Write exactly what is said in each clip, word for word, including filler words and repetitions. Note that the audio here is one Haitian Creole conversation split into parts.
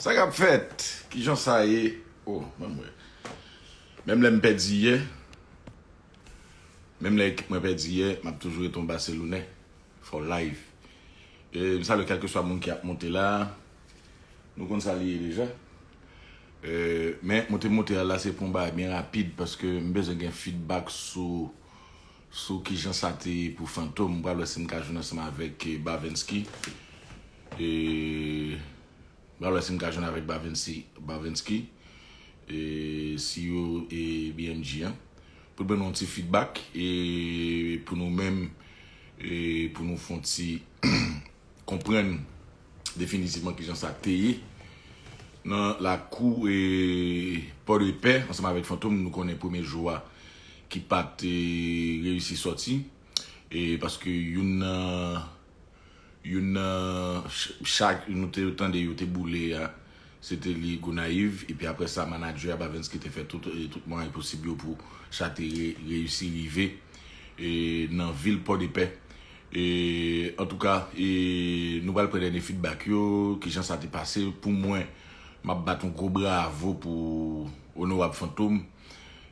Sa k ap fèt? Kijan sa ye? Oh, ban m wè. Menm lè m pèdi yè, menm lè ekip mwen pèdi yè, m ap toujou ret yon Baselonè. For life. E, m salye kèlkeswa moun ki ap monte la. Nou konn sa li ye deja. E, men monte monte a la se pou yon bagay byen rapid paske m bezwen gen feedback sou sou kijan sa te ye pou Fantom. M pral wè si m ka jwenn ansanm avèk, e, Bavensky. E, m pral wè si m ka jwenn avèk Bavensky, Bavensky, e, C E O e B M G an. Pou l ban nou yon ti feedback, e, pou nou menm, e, pou nou fè yon ti konprann definitivman kijan sa te ye. Nan lakou, e, Pòdepè, ansanm avèk Fantom, nou konnen premye jou a ki pa t, e, reyisi sòti. E paske youn nan, youn nan ch- cha nou te tande yo te boule a, se te li Gonayiv. Epi apre sa, manadjè a Bavensky te fè tout, e, tout mwayen posib yo pou cha te re- reyisi rive, e, nan vil Pòdepè. E, antouka, e, nou pral pran dènye feedback yo, kijan sa te pase. Pou mwen, m ap bat yon gwo bravo pou Onorab Fantom,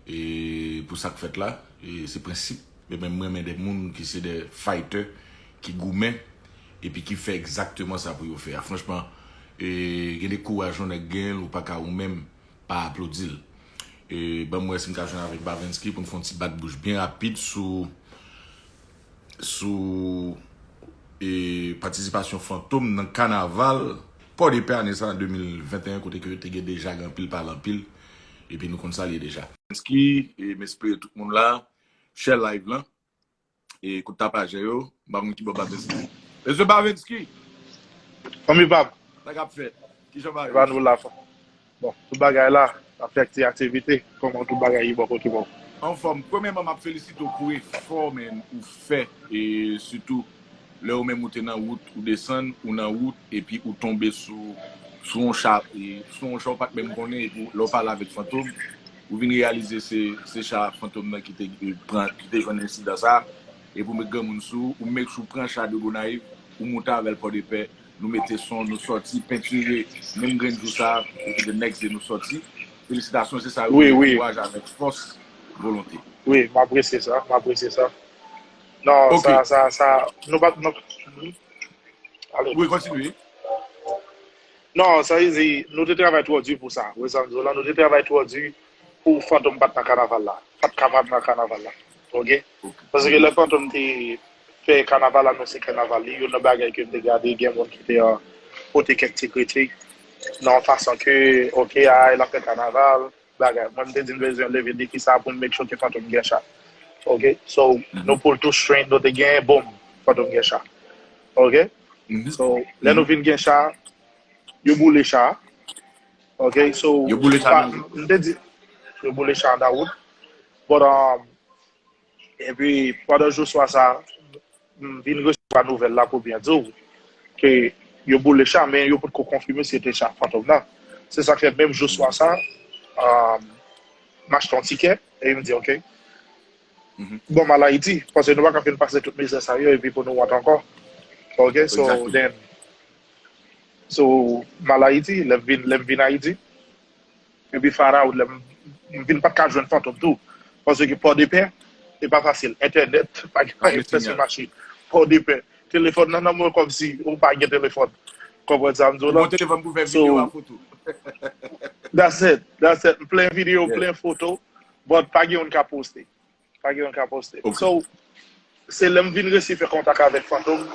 e, pou sa k fèt la. E, se prensip. Men, men mwen renmen de moun ki se de fighter, ki goumen, epi ki fè egzakteman sa pou yo fè a. Franchman, e, gen de kouraj yon nèg gen l, ou pa ka ou menm pa aplodi l. E, ban m wè si m ka jwenn avèk Bavensky pou n fè yon ti bat bouch byen rapid sou, sou, e, patisipasyon Fantom nan kanaval Pòdepè ane sa, de mil venteyen, kote ke te gen deja gen anpil pale anpil, epi nou konn sa l ye deja. Bavensky, e, m espere tout moun la, share live lan, e, kout tapajè yo, m pa konn ki bò Bavensky. Mesye Bavensky, Fanmi pa m, sa k ap fèt? Kijan e bagay pa yo? Nou la. Bon, tout bagay la, n ap fè ti aktivite, kòman tout bagay ye bò kote pa w? Anfòm, premyèman, m ap felisite w pou efò, men, ou fè, e sitou lè ou menm ou te nan wout, ou desann, ou nan wout, epi ou tonbe sou, sou yon cha, e, sou yon cha ou pa t menm konnen, epi lè w pale avèk Fantom, ou vin reyalize se, se cha Fantom nan ki te, e, pran, ki te jwenn ensidan sa, epi ou met granmoun sou ou, ou make sure ou pran cha de Gonayiv, ou moute avè l Pòdepè, nou mete son, nou sòti, pentire, menm grenn jou sa, epi the next day nou sòti. Felisitasyon, se sa yo Wi, rele wi, kouraj avèk fòs, volonte. Wi, m apresye sa, m apresye sa. Non, Ok. Sa, sa, sa, nou pa, nou, ale. Wi, kontinye. Non, sa vle di, nou te travay twò di pou sa. Wè sa m di w la, nou te travay twò di pou Fantom pa t nan kanaval la. Pa t ka pa t nan kanaval la. Ok? Ok. Paske lè Fantom te fè kanaval, anonse kanaval li, youn nan bagay ke m te gade, gen moun ki te, euh, pote kèk ti kritik nan yon fason ke, ok, a, l ap fè kanaval, bagay. Mwen, m te di m bezwen leve defi sa pou m make sure ke Fantom gen cha. Ok? So, nou pou l tou strength, nou te gen, boom, Fantom gen cha. Ok? So, lè nou vin gen cha, yo boule cha. Ok? So, Yo boule cha pa, nan wout. M te di, yo boule cha nan wout. But, um, epi, pandan jou swa sa, m vin resevwa nouvèl la pou byen di w ke yo boule cha, men yo potko konfime si se te cha Fantom nan. Se sa k fè menm jou swa sa, um, m achte yon tikè, e m di, ok, bon, m al Ayiti, paske nou pa ka fin pase tout mizè sa yo, epi pou nou wont ankò. Ok, so, Exactly. Then, so, m al Ayiti, lè m vin, lè m vin Ayiti, epi find out, lè m, m vin pa t ka jwenn Fantom tou. Paske Pòdepè, e pa fasil. Entènèt, pa gen, pa gen pèsonn mache. Pòdepè. Telefòn nan nan men w kòmsi ou pa gen telefòn. Konprann sa m di w Ou la? Bon telefòn pou fè videyo a So, foto. That's it. That's it. M plen videyo, m Yeah. Plen foto, but pa gen youn ka poste. Pa gen youn ka poste. Ok. So, se lè m vin resi fè kontak avèk Fantom,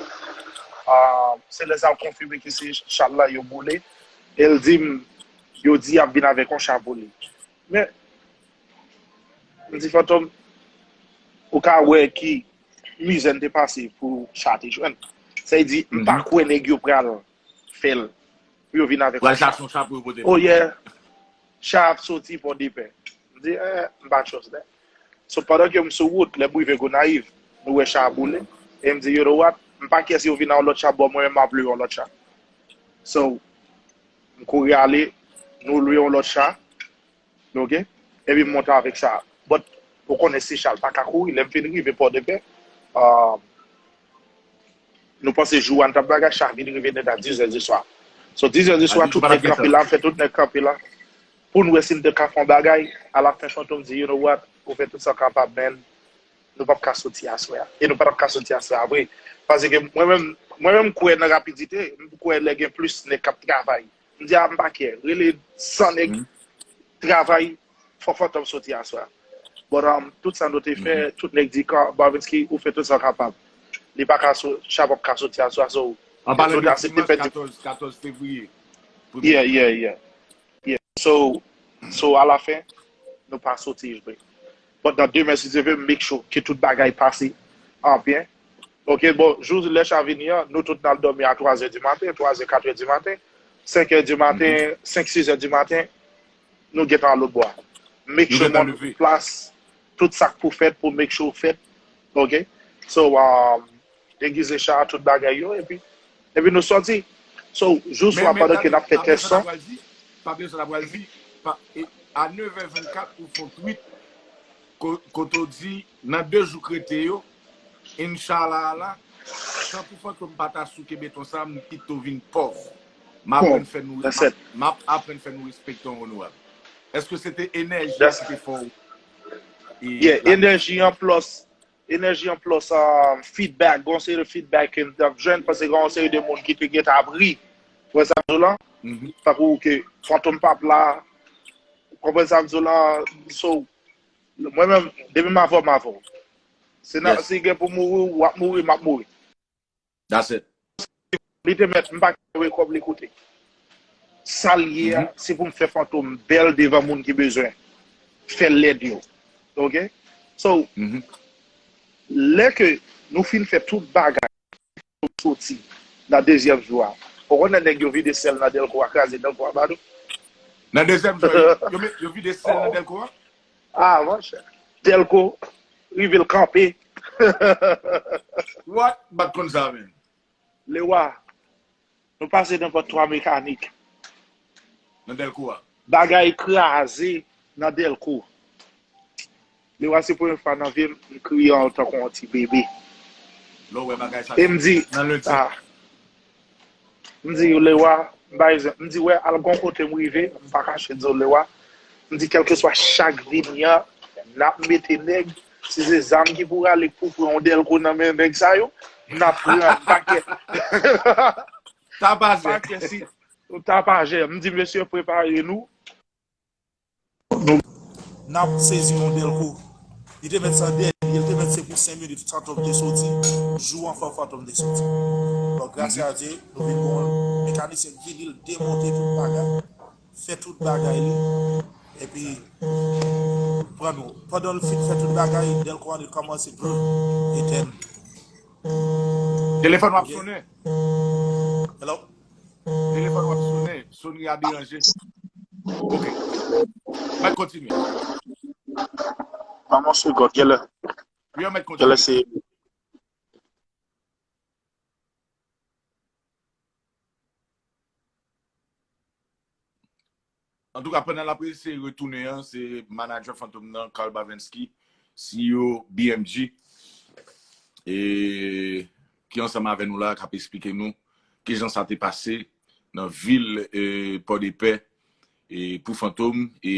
ah, se lè sa yo konfime ke se cha l la yo boule. E l di m, yo di y ap vin avèk yon cha pou li. Men, m di Fantom, ou ka wè ki mizè n te pase pou cha te jwenn. Sa vle di, m pa kwè nèg yo pral fè l pou yo vin avèk Pral yon cha. Chache yon cha pou yo pote. Oh yeah, cha ap soti Pòdepè. M di, eh, m pa trust that. So, pandan ke m sou wout, lè m rive Gonayiv, nou wè cha a boule. E m di, you know what? M pa kè si yo vin a yon lòt cha, bò mwen menm m ap lwe yon lòt cha. So, m kouri ale, nou lwe yon lòt cha. Ok? Epi m monte avèk cha a. But, ou konnen si cha l pa ka kouri, lè m fin rive Pòdepè, ah, nou panse jou a n t ap bagay, cha vin rive nèt a diz è di swa. So, diz è di swa, tout nèg kanpe la, m fè tout nèg kanpe la. Pou n wè si n te ka fè yon bagay, alafen Fantom di, "You know what? Ou fè tout sa w kapab, men nou p ap ka soti aswè a." E nou pa t ap ka soti aswè a vre. Paske mwen menm, mwen menm, m kwè nan rapidite, m kwè lè gen plis nèg k ap travay. M di, "A, m pa kè." Rele san nèg travay, fò Fantom soti aswè a. But, um, tout sa nou te fè, tout nèg di, "Ka-, Bavinski, ou fè tout sa w kapab." Li pa ka so-, Chabòk ka soti aswè a, so, An palan de dimanch katòz, katòz fevriye. Yeah, yeah, yeah. Yeah. So, so, alafen, nou pa soti jwe. But nan demen, si Dye vle, make sure ke tout bagay pase an byen. Ok, bon, jou lè sa vini an, nou tout n al dòmi a twa zè di maten, twa zè, kat è di maten, senk è di maten, senk, sis è di maten, nou gentan al lòt bò a. Make sure moun plas, tout sa k pou fèt, pou make sure fèt. Ok? So, um, degize cha, tout bagay yo, epi, epi nou sòti. So, jou swa pandan ke n ap fè tès son. Pa bliye sa n ap pral di, pa bliye sa n ap pral di, pa, e, a nèf è vennkat, ou fè yon tweet, ko-, kote w di, nan de jou k rete yo, Inshallah, la, tankou Fantom pa ta souke beton sa, m pito vin pòv. M aprann fè nou, m ap, m ap aprann fè nou respekte w, onorab. Èske se te enèji a ki te fè w, e, yeah, enèji an plus, enèji an plus, um, feedback, gon seri de feedback ke m t ap jwenn, paske gon seri de moun ki te gentan ap ri. Ou wè sa m di w la? Tankou ke Fantom p ap la, ou konprann sa m di w la? So, mwen menm, depi m avè w, m avè w. Se nan, si gen pou mouri, w ap mouri, m ap mouri. That's it. Li te mèt, m pa kè wè kòb li koute. Sa l ye a, se pou m fè Fantom bèl devan moun ki bezwen fè lèd yo. Ok? So, lè ke nou fin fè tout bagay, soti nan dezyèm jou a. Ou konnen nèg yo vide sèl nan Dèlko a, kraze Dèlko a ba nou. Nan dezyèm jou a, yo, yo met, yo vide sèl nan Dèlko a? Ah, monchè. Dèlko rive l kanpe. What? M pa t konn sa, men. Lewa, nou pase nan pòt twa mekanik. Nan Dèlko a. Bagay kraze nan Dèlko. Lewa, se premye fwa nan vi m, m kriye tankou yon ti bebe. Lè w wè bagay sa, e m di, nan lendi. Ah. M di, Lewa, m pa egzanp, m di, wè, al gon kote m rive, m pa kache di w, Lewa. M di, kèlkeswa chak vini an, n ap mete nèg, si se zam ki pou rale pou pran yon Dèlko nan men nèg sa yo, n ap pran pakèt. Tapajè. Pakèt si, tapajè. M di, mesye, prepare nou. N ap sezi yon Dèlko. Li te mèt sa dènye, li te mèt se pou senk minit, Fantom te soti. Jou an fè Fantom te soti. Bon, gras a Dye, nou vin bon. Mekanisyen vini, l demonte tout bagay. Fè tout bagay li. Epi, pran nou. Pandan l fin fè tout bagay, Dèlko an li kòmanse brrr, etèn. Telefòn w ap sonnen. Hello? Telefòn w ap sonnen, sonri a deranje. Ok. Mèt kontinye. Ban m yon segond, genlè. Wi, mèt kontinye. Genlè se Antouka, pandan l ap eseye retounen an, se manadjè Fantom nan, Carl Bavenski, C E O B M G, e, ki ansanm avè nou la, k ap esplike nou kijan sa te pase nan vil, e, Pòdepè, e, pou Fantom, e,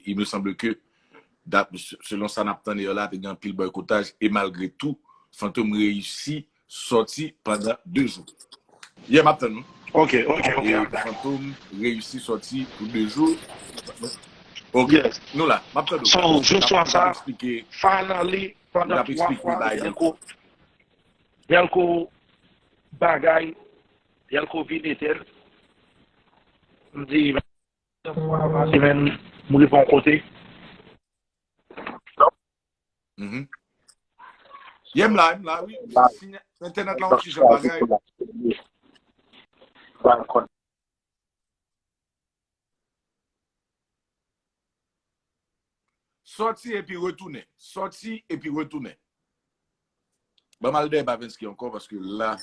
il me semble que, dap-, selon sa n ap tande yo la, te gen anpil bòykotaj, e malgre tou, Fantom reyisi sòti pandan de jou. Yeah, m ap tann nou. Ok, ok, ok. E Fantom reyisi sòti pou de jou. Ok, nou la, m ap tann nou. So, jou swa sa, finally, pandan twa fwa, Dèlko, Dèlko bagay, Dèlko vin etèn. M di, men, m rive yon kote. Mhm. Yeah, m la, m la, wi. Entènèt la, yon ti jan bagay. Sòti epi retounen. Sòti epi retounen. Ban m al dèyè Bavenski ankò, paske la.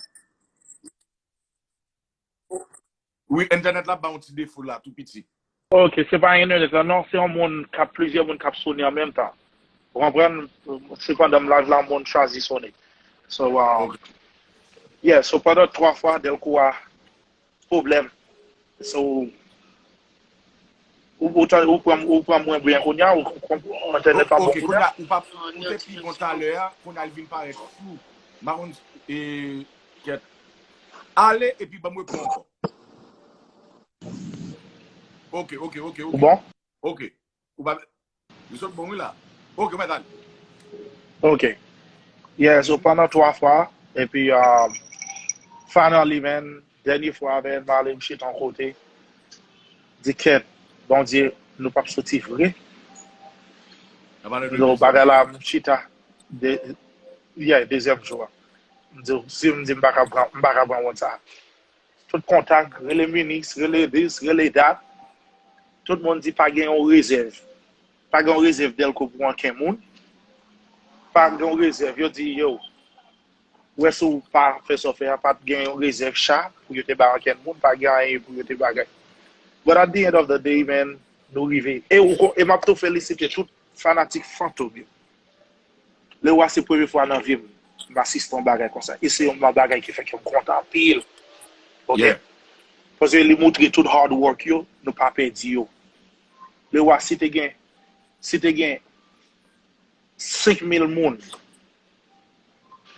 Wi, entènèt la ba yon ti defo la, tou piti. Ok, se pa entènèt la, non, se yon moun k ap, plizyè moun k ap sonnen an menm tan. Ou konprann? Se pandan m live la, moun chwazi sonnen. So, um, yeah, so pandan twa fwa, Dèlko a, pwoblèm. So, ou, ou, tan- ou pran, ou pran mwen byen kounye a, ou, ou, ou entènèt pa bon Ok, kounye kounye a. A, ou pa, ou te pi bon talè a, kounye A l vin parèt flou. M pa konn, e, kèt. Ale, epi ban m repran ankò. Ok, ok, ok, Ou ok. Bon? Ok. Ou pa, li sot bon, wi la. Ok, mèt ale. Ok. Yeah, so pandan twa fwa, epi um, finally, man, dènye fwa, man, m ale m chita yon kote. Di kèt, Bondye, nou p ap soti vre. Nan valè de Yo, Kris. bagay la, m chita. De, yeah, dezyèm jou a. M di, si m di m pa ka pran, m pa ka pran wont sa. Tout kontak, rele minis, rele this, rele that. Tout moun di pa gen yon rezèv. Pa gen yon rezèv dèlko pou ankenn moun. Pa gen yon rezèv. Yo di, yo, wè si w pa fè sa w fè a, pa t gen yon rezèv cha pou yo te bay ankenn moun, pa gen anyen pou yo te bagay. But at the end of the day, man, nou rive. E, ou ko- e m ap tou felisite tout fanatik Fantom yo. Lewa se premye fwa nan vi m, m asiste yon bagay konsa. E se yon bagay ki fè ke m kontan anpil. Ok? Yeah. Paske li montre tout hard work yo, nou pa pèdi yo. Lewa, si te gen, si te gen senk mil moun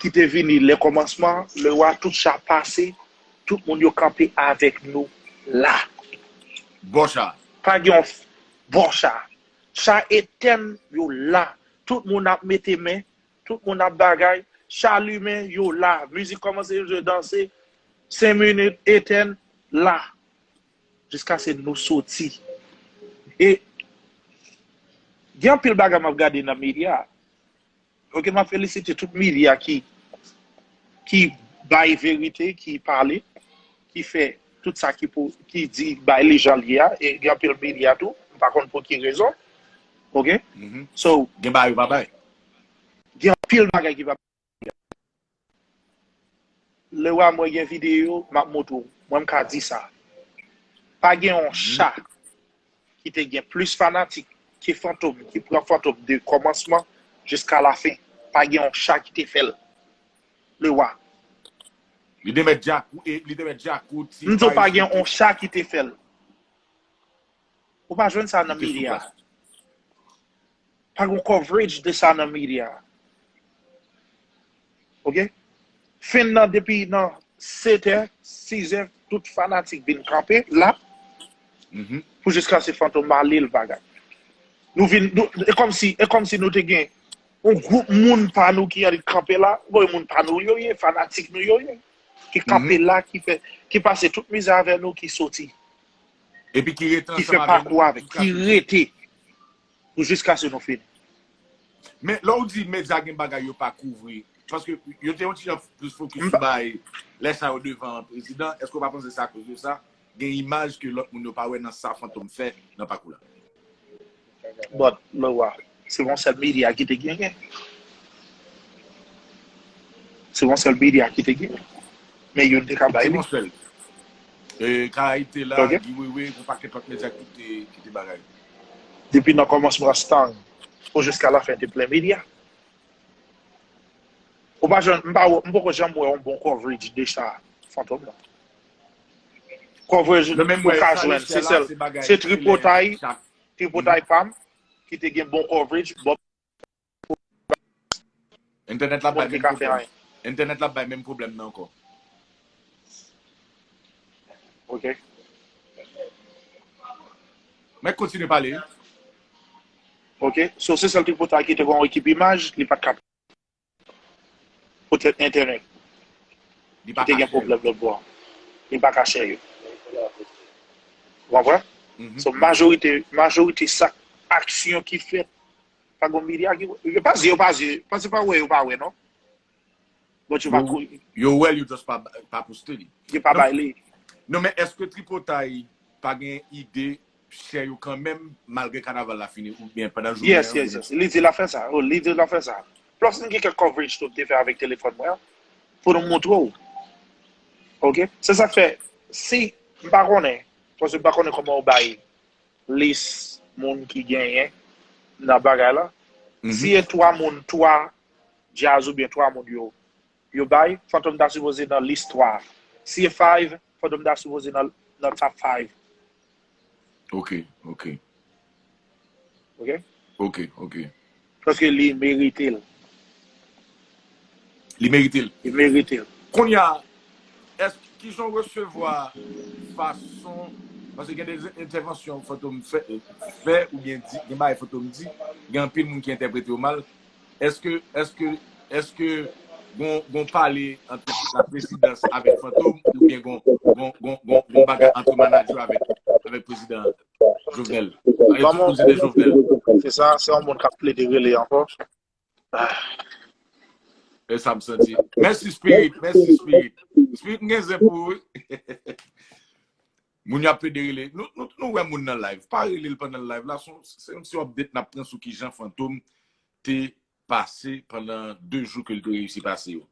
ki te vini lè kòmansman, Lewa, tout cha pase, tout moun yo kanpe avèk nou la. Bò cha. Pa gen yon f- bò cha. Cha etèn, yo la. Tout moun ap mete men, tout moun ap bagay. Cha limen, yo la. Mizik kòmanse, yo danse. Senk minit, etèn, la. Jiskaske nou soti. E gen anpil bagay m ap gade nan medya. Ok, m ap felisite tout medya ki, ki bay verite, ki pale, ki fè tout sa ki pou, ki di bay li jan l ye a. E gen anpil medya tou, m pa konn pou ki rezon. Ok? Mhm. So, Gen bagay yo pa bay. Gen anpil bagay ki pa Lewa, mwen gen videyo, m ap montre w. Mwen, m ka di sa. Pa gen yon cha ki te gen plis fanatik ke Fantom, ki pran Fantom de kòmansman jiska lafen. Pa gen yon cha ki te fè l. Lewa. Li te mèt Djakou, e, li te mèt Djakou, ti M di w pa Faris, gen yon cha ki te fè l. Ou pa jwenn sa nan Li te sou medya. plas. Pa gen coverage de sa nan medya. Ok? Fen nan depi nan setè, sizè, tout fanatik vin kanpe la Mhm. pou jiskaske Fantom ale l bagay. Nou vin, nou, e kòmsi, e kòmsi nou te gen yon gwoup moun pa nou ki annik kanpe la, bon, e moun pa nou yo ye, fanatik nou yo ye, ki kanpe la, ki fè, ki pase tout mizè avè nou, ki soti, Epi ki rete ki fè ansanm avè pakou nou, avè, ki rete pou jiskaske nou fini. Men lè w di medya gen bagay yo pa kouvri, paske yo te yon ti jan plis fokis sou bay lè sa yo devan prezidan, èske w pa panse se akoz de sa? Gen imaj ke lòt moun yo pa wè nan sa Fantom fè nan pakou la. But, Lewa, se yon sèl medya ki te genyen. Se yon sèl medya ki te genyen. Men youn te ka bay Se li. Yon sèl. E, Karayib te la, Ok. Guy Wewe, yon pakèt lòt medya ki te, ki te bagay. Depi nan kòmansman Stang pou jiska lafen te plen medya. Ou pa jwenn, m pa wè, m poko janm wè yon bon coverage de sa Fantom nan. Coverage Non, men ou mwen, ka sa jwenn, yo se fè la, sèl, se bagay se ki tripotay, lè chak- tripotay pa m ki te gen bon coverage, bon, Entènèt la bon, bay ki menm ka fè pwoblèm. Anyen. Entènèt la bay menm pwoblèm nan ankò. Ok. Men kontinye pale. Ok. So, se sèl tripotay ki te gen yon ekip imaj, li pa t ka. Poutèt entènèt. Li Ki pa te gen ka pwoblèm lòt bò. Li pa ka share yo. Ou konprann? Mhm. So, majorite, majorite sa aksyon ki fèt, pa gen medya ki, yo pa di, yo pa di, pa se pa wè, yo pa wè, non. Bon, yo pa Yo, kouri, yo wè l, yo just pa, pa poste li. yo pa Non. Bay li. Non, men èske tripotay pa gen ide share yo kanmenm, malgre kanaval la fini, oubyen pandan jounen Yes, an, yes, yes. Li di l ap fè sa. Oh, li di l ap fè sa. Plus, m gen kèk coverage tou m te fè avèk telefòn mwen an, pou nou montre w. Ok? Se sa k fè, si, m pa konnen, paske m pa konnen kòman w bay lis moun ki genyen nan bagay la. Mhm. Si e twa moun, twa djaz oubyen twa moun yo, yo bay, Fantom ta sipoze nan lis twa. Si e five, Fantom ta sipoze nan, nan top five. Ok, ok. Ok? Ok, ok. Paske li merite l. Li merite l. Li merite l. Kounye a, èske kijan w resevwa fason, paske gen de entèvansyon Fantom fè, fè oubyen di, gen bagay Fantom di, gen anpil moun ki entèprete yo mal. Èske, èske, èske gon, gon pale ant la prezidans avèk Fantom oubyen gon, gon, gon, gon, gon bagay ant manager avèk, avèk prezidan Jovenel? Alè, tout moun se de Jovenel. Se sa, se yon moun k ap plede rele ankò. E sa m santi. Mèsi Spirit, mèsi Spirit. Spirit, m gen zen pou ou, wi. Moun yo ap plede rele. Nou, nou, nou wè moun nan live. Pa rele l pandan live la. Se yon, se yon ti update n ap pran sou kijan Fantom te pase pandan de jou ke l te reyisi pase yo.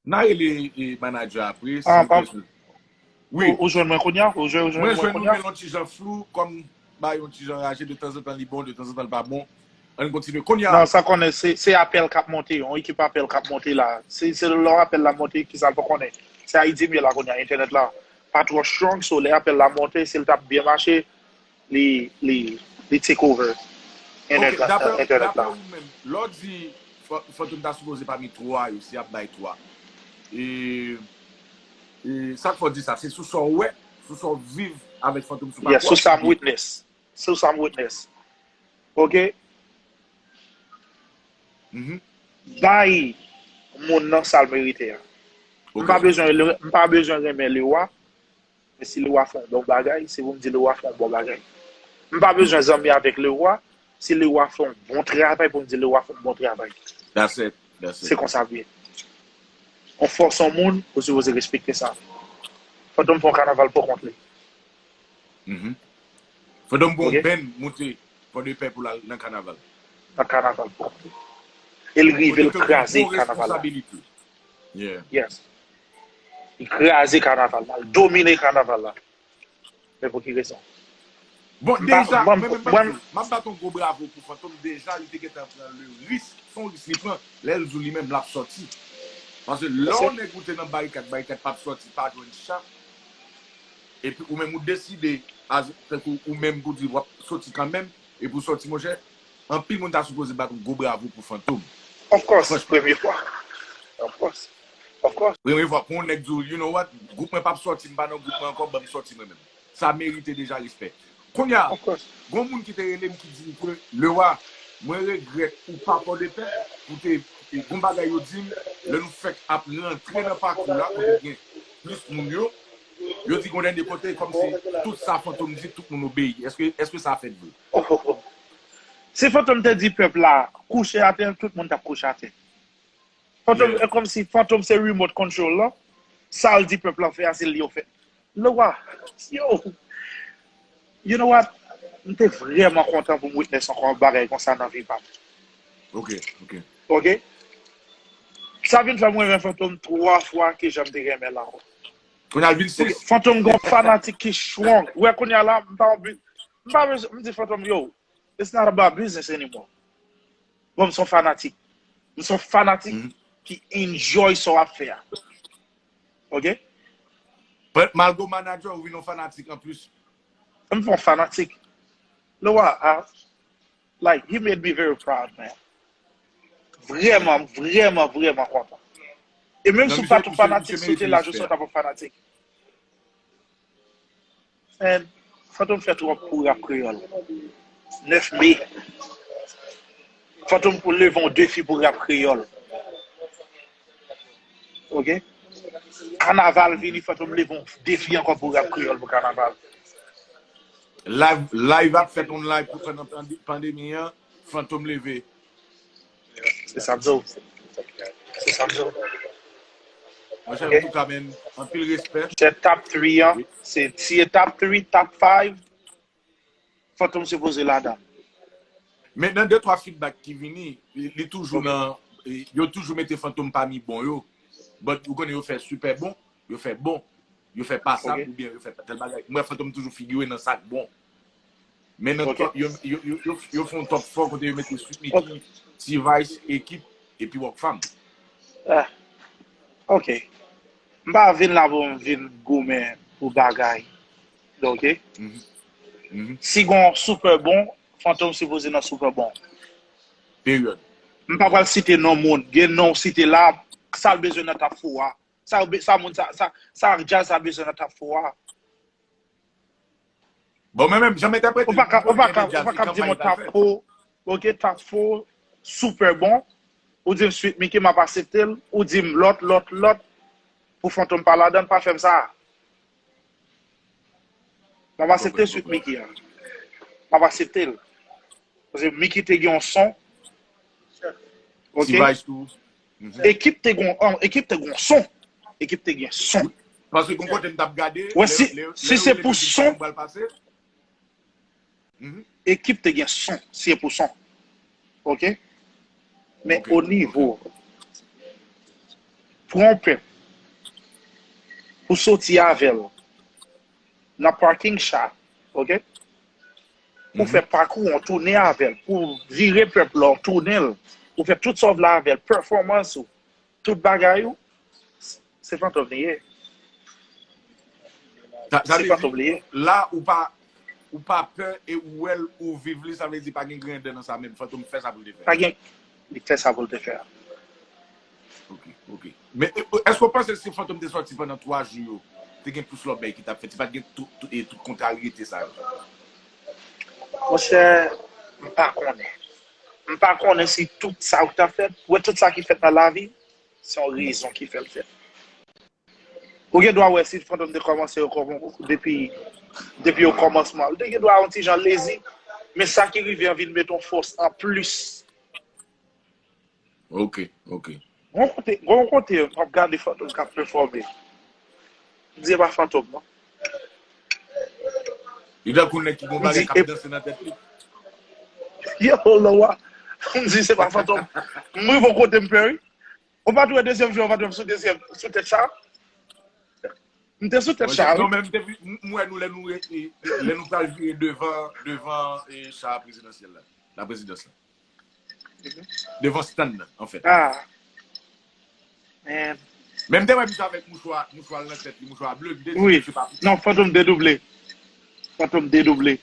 N a rele e, manager apre. Si Ah, l pa- te sou- Wi. Ou, ou jwenn mwen kounye a? Ou jwenn, ou jwenn Mwen mwen jwenn nou kounye a? Gen yon ti jan flou, kòm ba yon ti jan raje, de tanzantan li bon, de tanzantan li pa bon. Ann kontinye. Kounye a, Non, sa konnen, se, se apèl k ap monte, yon ekip apèl k ap monte la. Se, se lè apèl la monte, ki sa l pa konnen. Se Ayiti m ye la kounye a, entènèt la pa twò strong, so lè apèl la monte, si l t ap byen mache, li, li, li take over ok, entènèt la. Dapre, Entènèt dapre la. Ou menm, lè w di Fa- Fantom ta sipoze pami twa yo, si y ap bay twa. E, e sa k fè w di sa? Se sou sa w wè, sou sa w viv avèk Fantom sou Yeah, pakò? sou sa m witness. Sou sa m witness. Ok? Mhm. Bay moun nan sa l merite a. M Ok. pa bezwen, le- m pa bezwen renmen Lewa, men si Lewa fè yon bon bagay, se pou m di Lewa fè yon bon bagay. M pa bezwen zanmi avèk Lewa, si Lewa fè yon bon travay, pou m di Lewa fè yon bon travay. That's it. That's Se it. Konsa l ye. Ou fòse yon moun, ou sipoze respekte sa. Fantom fè yon kanaval pou kont li. Mhm. Fantom gon Ok. Band moute Pòdepè pou l al nan kanaval. Nan kanaval pou kont li. E l rive, l Kote ke kraze gon kanaval la. Responsabilite. Yeah. Yes. Li kraze kanaval la. L domine kanaval la. Men pou ki rezon? Bon, M pa- deja, mwen- mwen menm mwen- m ap bat yon gwo bravo pou Fantom. Deja, li te gentan pran le risk. Se yon risk li pran. Lè l di w li menm, l ap sòti. Paske lè yon nèg ou te nan barikad, barikad p ap sòti, pa jwenn chat. Epi ou menm ou deside, as- tankou ou menm pou di w ap sòti kanmenm, epi w sòti, monchè, anpil moun ta sipoze bat yon gwo bravo pou Fantom. Of course, premye fwa. Of course. Of course. Premye fwa, pou yon nèg di w, you know what, gwoup mwen p ap sòti, m pa nan gwoup mwen ankò, ban m sòti mwen menm. Sa merite deja respè. Kounye a, Of course. Gon moun ki te rele m ki di m ke Lewa, mwen regrèt ou pa Pòdepè, ou te, e, gon bagay yo di m, lè nou fèk ap rantre nan pakou la, kote gen plis moun yo, yo di gon dènye kote, kòmsi tout sa Fantom di, tout moun obeyi. Èske, èske sa fèt vre? Oh, oh, oh. Si Fantom te di pèp la, kouche atè, tout moun t ap kouche atè. Fantom, Yeah. E kòmsi Fantom se remote control la. Sa l di pèp la fè a, se li yo fè. Lewa, yo, you know what? M te vrèman kontan pou m witness ankò yon bagay konsa nan vi pa m. Ok, ok. Ok? Sa vin fè m renmen Fantom twa fwa ke jan m te renmen l ankò. Kounye a l vin Ok, sis. Fantom gon fanatik ki strong. Wè kounye a la, m pa anvi, m pa bezwen, m di Fantom, yo, it's not about business anymore. Bon, m son fanatik. M son fanatik Mhm. ki enjoy sa w ap fè a. Ok? But malgre w manager, ou vin yon fanatik anplis. M fon fanatik. Lewa, a, like, he made me very proud, man. Vrèman, vrèman, vrèman kontan. E menm si w pa tou fanatik, si w te la, jis w ta pou fanatik. And Fantom fè twòp pou rap kreyòl. Nèf me. Fantom pou leve yon defi pou rap kreyòl. Ok? Kanaval vini, Fantom leve yon defi ankò pou rap kreyòl pou kanaval. Live, live ap fèt on live pou pandan pande- pandemi an, Fantom leve. Se sa m di w. Se sa m di w. Monchè, antouka, men, anpil respè. Se top three an. Se si e top three, top five. Fantom sipoze ladan. Men nan de twa feedback ki vini, li, li toujou nan, e, yo toujou mete Fantom pami bon yo. But ou konnen yo fè sipè bon, yo fè bon, yo fè pasab oubyen yo fè tèl bagay. Mwen, Fantom toujou figire nan sa k bon. Men nan top, yo, yo, yo, yo, yo fè yon top four kote yo mete Sweet Micky, T-Vice, Ekip, epi Rockfam. Ah, ok. M pa vin la pou m vin goumen pou bagay. Ok? Si gon Super Bon, Fantom sipoze nan Super Bon. Peryòd. M pa pral site non moun. Gen non w site la, sa l bezwen nan Top Four a? Sa, sa moun sa, sa, sa djaz sa bezwen nan Top Four a? Bon, mwen menm, jan m entèprete Ou pa ka, ou pa ka, ou pa ka di mwen Top Four, ok, Top Four, Super Bon. Ou di m Sweet Micky, m ap aksepte l. Ou di m lòt, lòt, lòt. Pou Fantom pa ladan, pa fè m sa. M ap aksepte Sweet Micky an. M ap aksepte l. Paske Micky te gen yon son. Ok? T-Vice tou. Ekip te gon, an, ekip te gon son. Ekip te gen son. Paske gon kote m t ap gade. Wè, si, si se pou son, pral pase. Ekip te gen son, si se pou son. Ok? Men o nivo pran yon pèp pou soti avè l nan parking cha, ok? Pou fè pakou an, tounen avè l, pou vire pèp la, tounen l, pou fè tout sa w vle avè l, pèfòmans ou, tout bagay ou, se Fantom li ye. Se Fantom li ye. La, ou pa, ou pa pè e ou wè l, ou viv li, sa vle di pa gen griyen dan nan sa menm. Fantom fè sa pou l te fè. Pa gen, li fè sa pou l te fè. Ok, ok. Men èske w panse si Fantom te sòti pandan twa jou yo, te gen plis lòt bagay ki t ap fèt, si pa t gen tout, tout, e tout kontraryete sa yo? Monchè, m pa konnen. M pa konnen si tout sa ou t ap fèt, wè tout sa ki fèt nan lavi, se yon rezon ki fè l fèt. Ou gen dwa wè si Fantom te kòmanse yo kòman depi depi yo kòmansman. Li te gen dwa yon ti jan lezi, men sa ki rive an vin met yon fòs an plis. Ok, ok. Gon kote, gon kote m ap gade Fantom k ap pèfòme. M di e pa Fantom non. Li tankou nèg ki gon bagay k ap danse nan tèt li. Yo, Lwa. M di se pa Fantom. M rive yon kote m pè wi. Ou pa t wè dezyèm jou, ou pa t wè m sou dezyèm, sou tèt cha. M te sou tèt cha, wi. Non, men m te, m wè nou lè nou, lè nou pral vire devan, devan e cha prezidansyèl la. La prezidans la. Devan stand nan, anfèt. Ah. Man. Men m te wè misye avèk mouchwa, mouchwa nan tèt li, mouchwa ble, m te di misye pa piti. Non, Fantom dedouble. Fantom dedouble.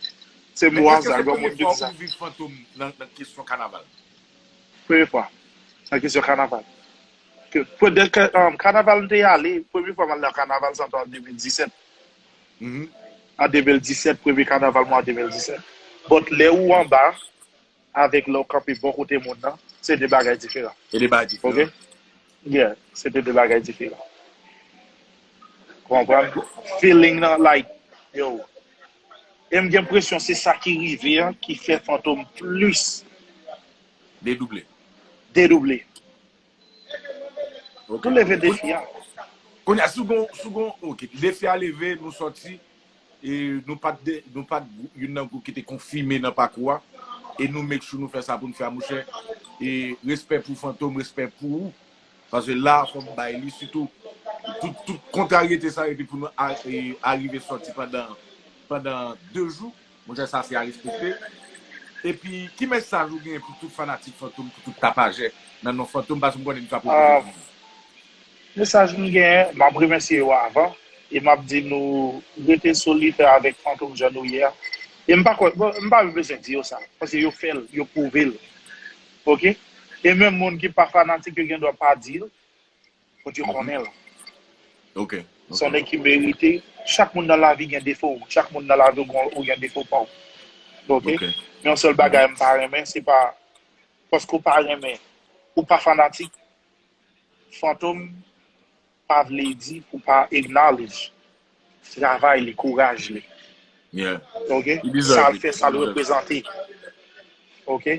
Se mo a sa, granmoun di sa. Ou viv Fantom nan, nan kesyon kanaval? Premye fwa. Nan kesyon kanaval. Ke, premye, ke, um, kanaval m te ale, premye fwa m al nan kanaval sa an de mil disèt. An de mil disèt, premye kanaval mwen an de mil disèt. But lè ou anba, avèk lè w kanpe bò kote moun nan, se de bagay diferan. Se de bagay diferan. Ok? Yeah, se te de bagay diferan. Konprann? Feeling nan, like, yo. E m gen enpresyon se sa ki rive an ki fè Fantom plis dedouble. Dedouble. Nou leve defi a. Kounye a, si w gon, si w gon, ok, defi a leve, nou sòti, e nou pa t de, nou pa t youn nan gwoup ki te konfime nan pakou a, e nou make sure nou fè sa pou n fè a, monchè. E respè pou Fantom, respè pou ou. Paske la, fò m bay li, sitou tout, tout kontraryete sa, epi pou nou a, e, arive sòti pandan, pandan de jou, monchè, sa se a respekte. Epi, ki mesaj ou genyen pou tout fanatik Fantom, pou tout tapajè nan non Fantom, paske m konnen nou sa pwopoze. Mesaj m genyen, m ap remèsye yo avan, e m ap di nou rete solid avèk Fantom jan nou ye a. E m pa kwè, bon, m pa bezwen di yo sa, paske yo fè l, yo pwouve l. Ok? E menm moun ki pa fanatik yo gen dwa pa di l, Bondye konnen l. Ok. Se yon nèg ki merite. Chak moun nan lavi gen defo w. Chak moun nan lavi w gen, ou gen defo pa w. Ok? Men yon sèl bagay m pa renmen, se pa paske w pa renmen, ou pa fanatik, Fantom pa vle di pou pa acknowledge travay li, kouraj li. Ok? Sa l fè, sa l reprezante. Ok?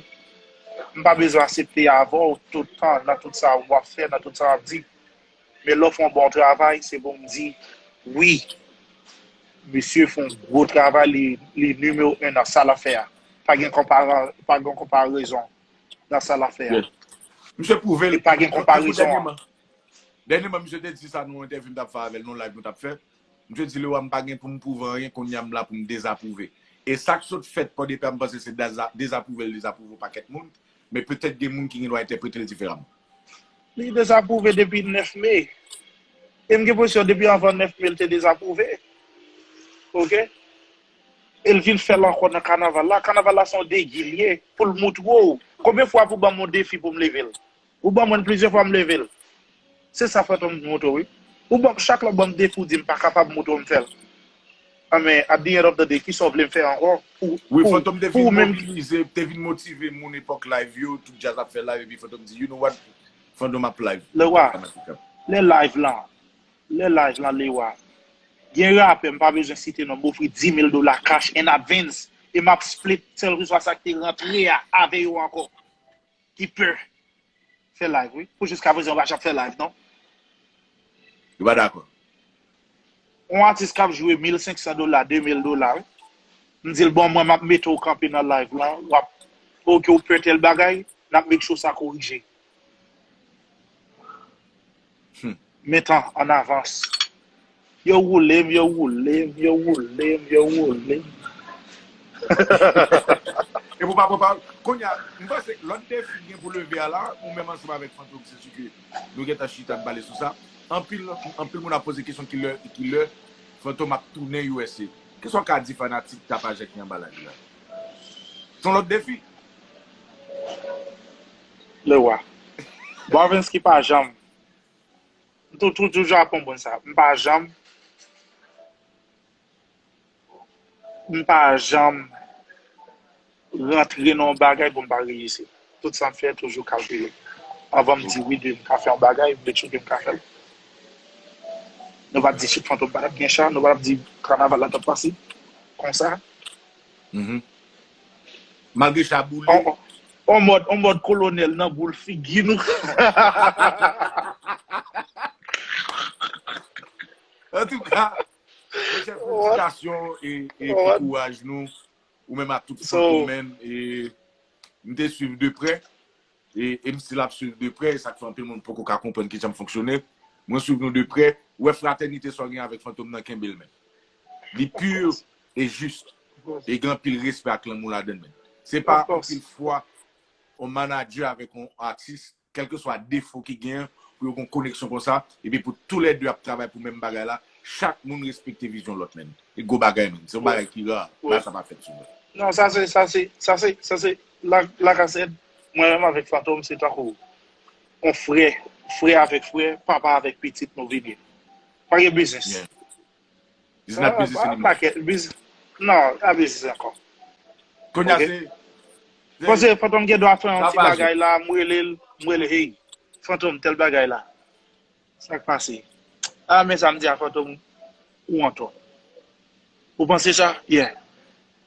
M pa bezwen aksepte avè w tout tan nan tout sa w ap fè, nan tout sa w ap di. Men lè w fè yon bon travay, se pou m di, wi, misye fè yon gwo travay, li, li nimewo en nan sa l ap fè a. Pa gen konpara, pa gen konparezon nan sa l ap fè a. Misye pwouve l. E pa gen konparezon an. Dènyèman, misye te di sa nan yon entèvyou m t ap fè avè l, nan yon live nou t ap fè. Misye di, Lewa, m pa gen pou m pwouve anyen, kounye a m la pou m dezapwouve. E sa k sot fèt pa depè, m panse se deza-, dezapwouve l dezapwouve yon pakèt moun, men petèt gen moun ki gen dwa entèprete l diferaman. Li dezapwouve depi nèf me. E m gen enpresyon depi anvan nèf me l te dezapwouve. Ok? E l vin fè l ankò nan kanaval la. Kanaval la se yon degi l ye pou l moutre w. Konbyen fwa pou ban m yon defi pou m leve l? Ou ban mwen l plizyè fwa m leve l. Se sa Fantom montre w, wi. Ou ban, chak lè w ban m defi, w di m pa kapab, montre w m fè l. Anben, at the end of the day, kisa w vle m fè ankò? Pou, Wi, pou, Fantom te pou vin ou menm ki mobilize, te vin motive moun epòk live yo, tout djaz ap fè live, epi Fantom di, "You know what? Fantom ap live." Lewa, Fanatik ap. Lè live lan, lè live lan, Lewa. Gen rapè, m pa bezwen site non, m ofri dis mil dola cash in advance, e m ap split, kèlkeswa sa ki te rantre a, avè yo ankò. Ki pè fè live, wi. Pou jiska prezan, yo pa janm fè live, non. Yo pa dakò. Yon atis k ap jwe mil senk san dola, de mil dola, wi. M di l, "Bon, mwen, m ap mete w kanpe nan live lan, w ap, oke, w pè tèl bagay, n ap make sure sa korije." Hmm. Metan an avans. Yo woule m, yo woule m, yo woule m, yo woule m. E pou pa pran pawòl. Kounye a, m panse lòt defi gen pou leve a la, ou menm ansanm avèk Fantom, se si ke nou gentan chita n pale sou sa. Anpil, anpil moun ap poze kesyon ki lè, ki lè Fantom ap tounen U S A. Kisa w ka di fanatik Tapajè ki anba live la? Se yon lòt defi. Lewa. Barvens ki pa janm. M tou, tou, toujou ap konprann sa. M pa janm, m pa janm rantre nan yon bagay pou m pa reyisi. Tout sa m fè, toujou kalkile. Anvan m di wi, de m ka fè yon bagay, m make sure ke m ka fè l. Nou pa t di Fantom pa t ap gen cha, nou pa t ap di kanaval la t ap pase konsa. Mhm. Malgre cha boule. On, on mòd, on mòd kolonèl nan boul figi nou. Antouka, monchè, felisitasyon e, e pou kouraj nou. Ou menm ak tout Fantom, man. E m te swiv de prè. E, e m still ap swiv de prè, e sa k fè anpil moun poko ka konprann kijan m fonksyone. Mwen swiv nou de prè, ou wè fratènite sa w gen avèk Fantom nan, kenbe l, men. Li pur e jis. E gen anpil respè ak lanmou ladan l, men. Se pa anpil fwa yon manager avèk yon atis, kèlkeswa defo ki genyen, pou yo gen yon koneksyon konsa, epi pou toulède ap travay pou menm bagay la, chak moun respekte vizyon lòt, men. E gwo bagay, men. Se yon bagay ki ra, bagay sa pa fèt souvan. Non, sa se, sa se, sa se, sa se, la, Lacazette, mwen menm avèk Fantom, se tankou yon frè, frè avèk frè, papa avèk pitit, nou vini. Pa gen biznis. Yeah. It's not business anymore. Pakèt, biz-, non, pa biznis ankò. Kounye a se, se Paske Fantom gen dwa fè yon ti bagay la, m rele l, m rele, "Hey, Fantom, tèl bagay la." Sa k pase? A, men sa m di a Fantom, ou antò. Ou panse sa? Yeah.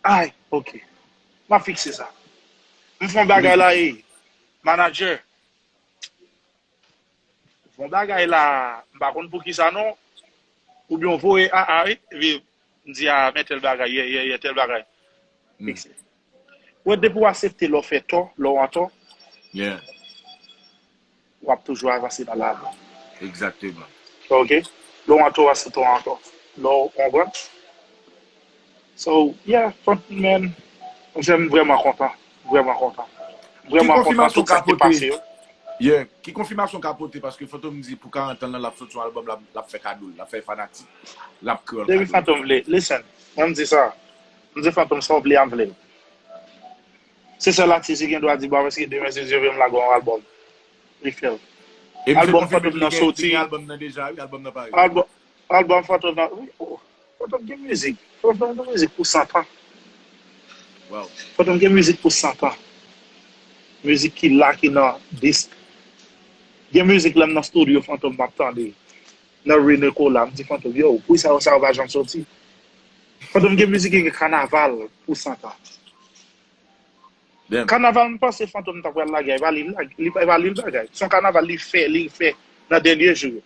Ay, oke. M ap fikse sa. M fè yon bagay la, e manager. Bon bagay la, m pa konn poukisa non. Oubyen w voye a a wi, epi m di a men tèl bagay, yè, yè, yè, tèl bagay. Fikse. Ou wè depi w aksepte lè w fè tò, lè w antò, w ap toujou avanse nan lavi. Egzakteman. Ok? Lè w antò, w aksepte w antò. Lè w konprann? So, yeah, front man, monchè, m vrèman kontan. Vrèman kontan. Vrèman kontan tout sa ki te pase yo. Yeah. Ki konfimasyon w ka pote? Paske Fantom di pou karant an l, l ap soti yon albòm, l ap, l ap fè kado l, l ap fè fanatik, l ap kreye yon kado. Depi Fantom vle, listen, mwen m di sa. M di Fantom sa w vle a, m vle l. Se sèl atis ki gen dwa di, bon, paske demen, si Dye vle, m lage yon albòm. Li fè l. Albòm Fantom nan soti. Albòm nan deja, wi, albòm nan pare. Albòm, albòm Fantom nan, wi, oh, Fantom gen mizik. Fantom gen mizik pou santan. Wow. Fantom gen mizik pou santan. Mizik ki la, ki nan disk. Gen mizik lè m nan studio Fantom m ap tande. Nan Rue Nicolas, m di Fantom, yo, pou sa yo, sa yo pa janm soti. Fantom gen mizik ki gen kanaval pou santan. Kanaval, m panse Fantom ta pral lage, e pa li l lage, li, e pa li l bagay. Se yon kanaval li fè, li fè nan dènye jou yo.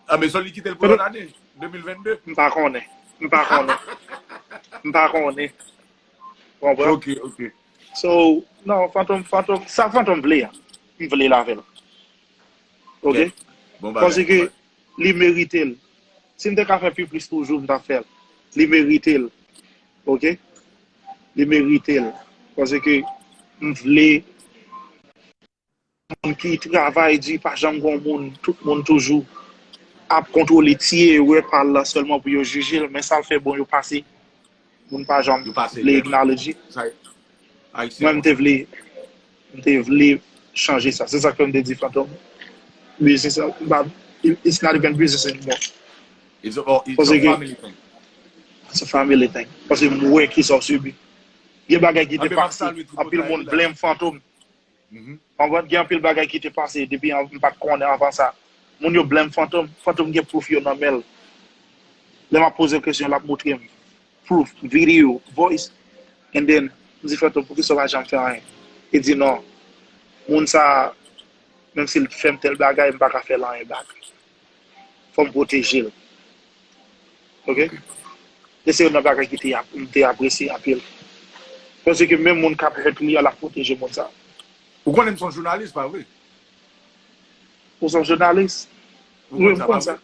A, men sa li kite l pou lòt ane, de mil vennde. M pa konnen. M pa konnen. M pa konnen. Konprann? Ok, ok. So, non, Fantom, Fantom, sa Fantom vle a, m vle l avè l. Ok? Bon bagay. Paske li merite l. Si m te ka fè pi plis toujou, m t ap fè l. Li merite l. Ok? Li merite l. Paske m vle moun ki travay di, pa janm gen yon moun, tout moun toujou ap kontwole ti erè pa l la sèlman pou yo jije l, men sa l fè bon yo pase. Moun pa janm vle acknowledge. Mwen, m te vle, m te vle chanje sa. Se sa k fè m te di Fantom. Business, it's not even business anymore. It's a, oh, it's a family thing. It's a family thing. Paske m wè ki sa w sibi. Gen bagay ki te pase, anpil moun blame Fantom. Konprann, gen anpil bagay ki te pase depi an- m pa t konnen avan sa. Moun yo blame Fantom. Fantom gen proof yo nan men l. Lè m ap poze l kesyon, l ap montre m proof, video, voice. And then, m di Fantom, poukisa w pa janm fè anyen? Li di non. Moun sa, menm si l fè m tèl bagay, m pa ka fè l anyen bak. Fò m pwoteje l. Ok? E se youn nan bagay ki te, m te apresye anpil. Paske menm moun k ap hurt li a, l ap pwoteje moun sa. Ou konnen m se yon jounalis, pa vre? Ou se yon jounalis? Wi, m konn sa.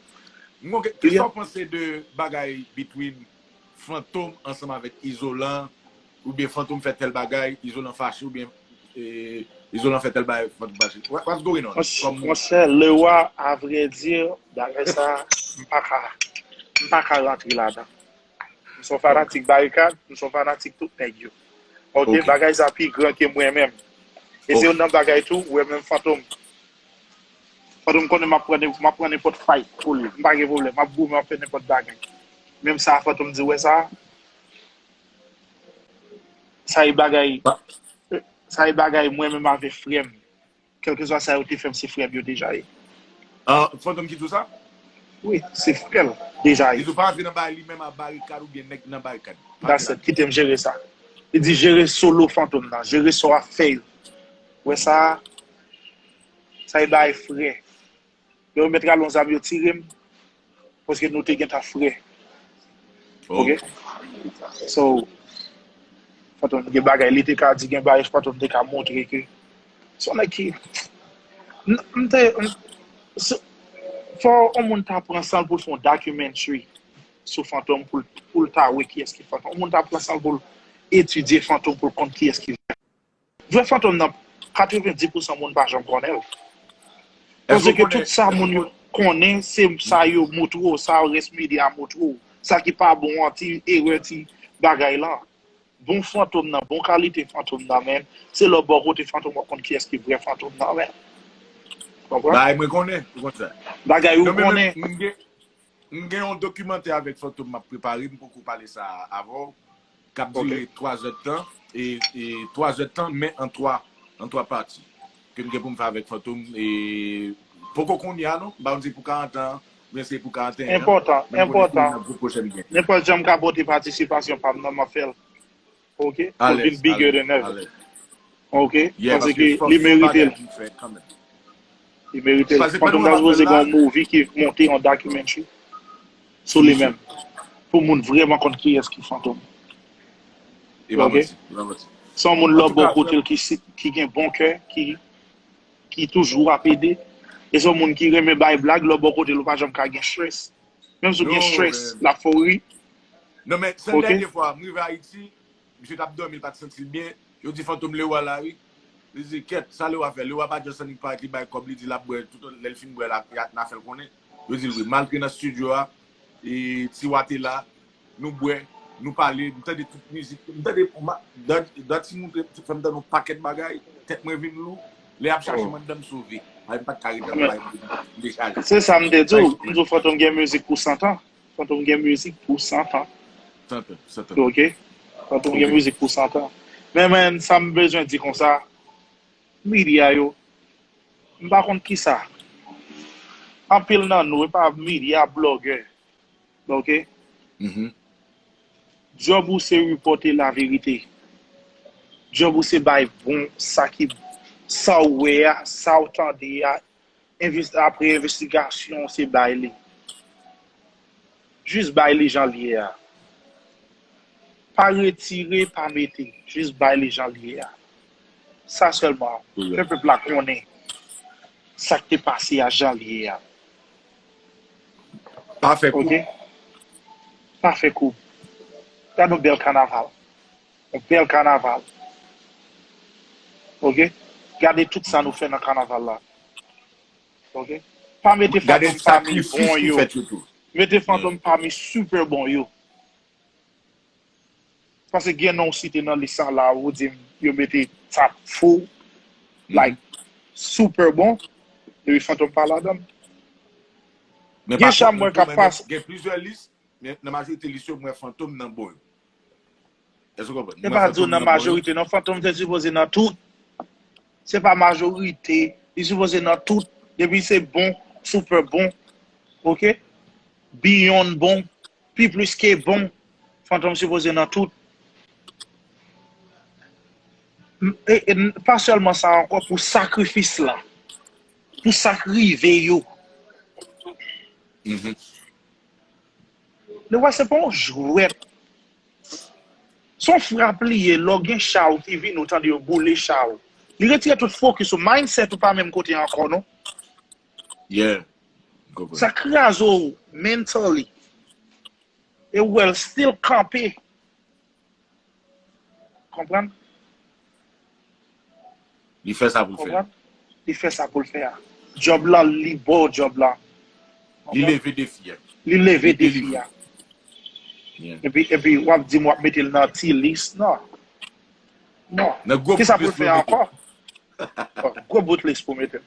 M konn, kisa w panse de bagay between Fantom ansanm avèk Izolan, oubyen Fantom fè tèl bagay, Izolan fache, oubyen e, Izolan fè tèl bagay, Fantom fache? What- What's going on? Monchè, Lewa, a vrè di, bagay sa, m pa ka, m pa ka rantre ladan. M se yon fanatik Barikad, m se yon fanatik tout nèg yo. Ok, bagay sa pi gran ke mwen menm. E se youn nan bagay tou, ou wè menm Fantom. Fantom konnen m ap pran, m ap pran nenpòt fight pou li. M pa gen pwoblèm, m ap goumen, m ap fè nenpòt bagay. Menm sa Fantom di, wè sa, sa e bagay, sa e bagay mwen menm avè frè m. Kèlkeswa sa yo te fè m, se frè m yo deja ye. Ah, Fantom ki di w sa? Wi, se frè l deja ye. Li di w pa antre nan bagay li menm a Barikad oubyen nèg nan Barikad. That's it, kite m jere sa. Li di jere solo Fantom nan, jere sa w ap fè yo. Wè sa, sa e bagay frè. Lè yo mèt rale yon zam, yo tire m, paske nou te gentan frè. Ok? So, Fantom gen bagay li te ka di, gen bagay Fantom te ka montre ke se yon nèg ki, m, m te, m, se, fò yon moun ta pran san l pou l fè yon documentary sou Fantom pou l, pou l ta wè kiyès ki Fantom. Yon moun ta pran san l pou l etidye Fantom pou l konn kiyès ki vrè Fantom nan, katrevenndis pousan moun pa janm konnen l. Paske tout sa moun yo konnen, se sa yo montre w, sa rès medya montre w. Sa ki pa bon an, ti erè, ti bagay lan. Bon Fantom nan, bon kalite Fantom nan, men, se lè w bò kote Fantom w ap konn kiyès ki vrè Fantom nan, men. Konprann? Bagay mwen konnen, ou konn sa. Bagay ou konnen. M gen yon dokimantè avèk Fantom m ap prepare, m poko pale sa avè w, k ap dire twa zè d tan, e, e twa zè d tan, men an twa, an twa pati, ke m gen pou m fè avèk Fantom, e poko kounye a non, m pa konn si pou karant an, men se pou karanteyen an, enpòtan, men m konnen se youn nan gwo pwojè m gen. Nenpòt jan m ka pote patisipasyon pa m nan, m ap fè l. Ok? Pou l vin bigger than ever. Ok? Paske li merite l. Li merite l. Fantom ta sipoze gen yon movie ki monte, yon documentary sou li menm. Pou moun vrèman konn kiyès ki Fantom. Ok? Se yon moun lè w bò kote l ki, ki gen bon kè, ki, ki toujou ap ede. E se yon moun ki renmen bay blag, lè w bò kote l, ou pa janm ka gen stress. Menm si w gen stress, l ap fè w ri. Non, men sèl dènye fwa, m rive Ayiti, misye t ap dòmi, li pa t santi l byen. Yo di Fantom Lewa la, wi. Li di, kèt, sa Lewa fè? Lewa pa just annik parèt, li bay kòb, li di l ap bwè, tout lè l fin bwè la, y a, n a fè l konnen. Yo di l, wi, malgre nan estidyo a, e, Tiwa te la, nou bwè, nou pale, m tande tout mizik, m tande, dan, dan ti moun, fè m tande yon pakèt bagay, tèt mwen vin lou, lè y ap chache m anndan m sove. Ay, m pa t ka ret anba, m dechaje. Se sa m te di w, m di w Fantom gen mizik pou san tan. Fantom gen mizik pou san tan. San tan, san tan. Ok? Fantom gen mizik pou san tan. Men, men, sa m bezwen di konsa, medya yo, m pa konn kisa. Anpil nan nou, e pa medya, blogger. Ok? Djòb ou se repòte laverite. Djòb ou se bay bon sa ki, sa w wè a, sa w tande a, enves-, apre envestigasyon, se bay li. Jis bay li jan l ye a. Pa retire, pa mete. Jis bay li jan l ye a. Sa sèlman. Fè pèp la konnen sa k te pase a jan l ye a. Pa fè koub. Ok? Pa fè koub. Gade yon bèl kanaval. Yon bèl kanaval. Ok? Gade tout sa nou fè nan kanaval la. Ok? Pa mete Fantom pami bon yo. Mete Fantom pami super bon yo. Paske gen non w site nan lis sa la, ou di m yo mete top four, like, super bon, epi Fantom pa ladan l. Gen chan mwen k ap pase. Gen plizyè lis, men nan majorite lis yo, m wè Fantom nan bon yo. Èske w konprann? Se pa di w nan majorite, non, Fantom te sipoze nan tout. Se pa majorite, li sipoze nan tout. Depi se bon, super bon, oke? Beyond bon, pi plis ke bon, Fantom sipoze nan tout. M- e- e n- pa sèlman sa ankò, pou sakrifis la, pou sa k rive yo. Lè w wè se pa yon jwèt. Se yon frap li ye, lè w gen cha w ki vini, ou tande yo boule cha w. Li retire tout fokis ou, mindset ou pa menm kote ankò, non. Yeah. M konprann. Sa kraze w mentally. E w wè l still kanpe. Konprann? Li fè sa pou l fè. Konprann? Li fè sa pou l fè a. Djòb la, li ba w djòb la. Li leve defi a. Li leve defi a. Yeah. Epi, epi w ap di m w ap mete l nan ti lis. Non. Non. Nan gwo Kisa bout pou l fè ankò? Bon, gwo bout lis pou mete l.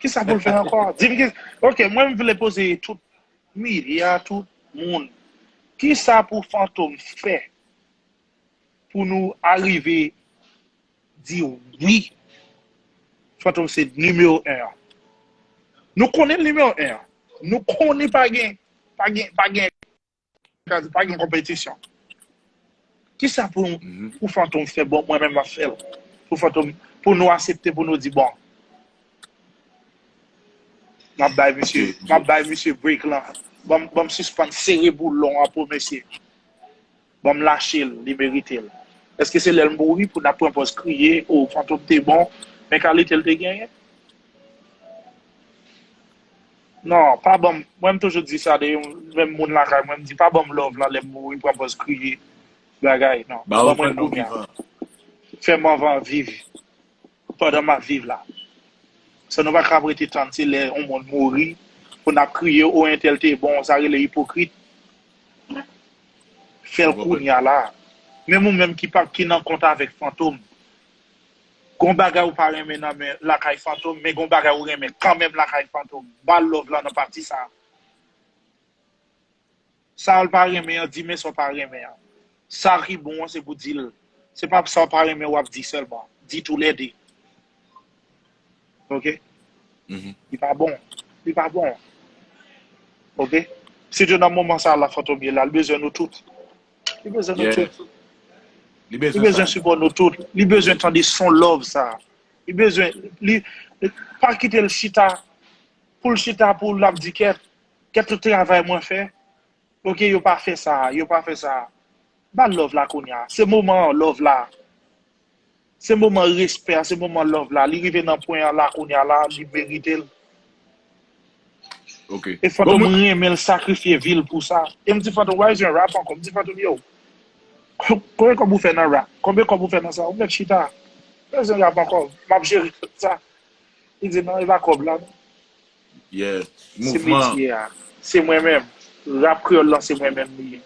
Kisa pou l fè ankò? Di m ki. Ok, mwen m vle poze tout medya, tout moun. Kisa pou Fantom fè pou nou arive di wi, Fantom se nimewo en an? Nou konnen l nimewo en an. Nou konnen pa gen, pa gen, pa gen, pa gen konpetisyon. Kisa pou, pou Fantom fè? Bon, mwen menm m ap fè l. Pou Fantom, pou nou aksepte, pou nou di, bon, m ap bay misye, m ap bay misye break lan. Ban m, ban m sispann sere boulon an pou mesye. Ban m lache l, li merite l. Èske se lè l mouri pou n ap pran pòz kriye, o, Fantom te bon, men kalite l te genyen? Non, pa ban m, mwen m toujou di sa de yon menm moun lakay mwen, m di pa ban m love lan lè m mouri, pran pòz kriye, bagay, non. Ban mwen l kounye a. Fè m anvan viv. Pandan m ap viv la. Sa nou pa ka ap rete tann se lè yon moun mouri pou n ap kriye, o entèl te bon, sa rele ipokrit. Fè l kounye a la. Menm ou menm ki pa, ki nan kont avèk Fantom. Gon bagay ou pa renmen nan men lakay Fantom, men gon bagay ou renmen kanmenm lakay Fantom. Ba l love lan nan pati sa. Sa w pa renmen an, di men sa w pa renmen an. Sa ki bon an, se pou di l. Se pa sa w pa renmen w ap di sèlman. Di toulède. Ok? Li pa bon. Li pa bon. Ok? Sitou nan moman sa la Fantom ye la, li bezwen nou tout. Li bezwen nou tout. Li bezwen sipò nou tout. Li bezwen tande son love sa. Li bezwen, li, pa kite l chita, pou l chita pou l ap di kèt, kèt tout travay mwen fè. Ok, yo pa fè sa, yo pa fè sa. Ba l love la kounye a. Se moman love la. Se moman respè a, se moman love la. Li rive nan pwen an la kounye a la, li merite l. Ok. E Fantom renmen l sakrifye vi l pou sa. E m di Fantom, why is yon rap ankò? M di Fantom, yo, konbyen kòb ou fè nan rap? Konbyen kòb ou fè nan sa? Ou mèt chita. Why is yon rap ankò? M ap jere tout sa. Li di, non, e pa kòb la, non. Yeah. Se metye a. Se mwen menm. Rap kreyòl lan, se mwen menm li ye.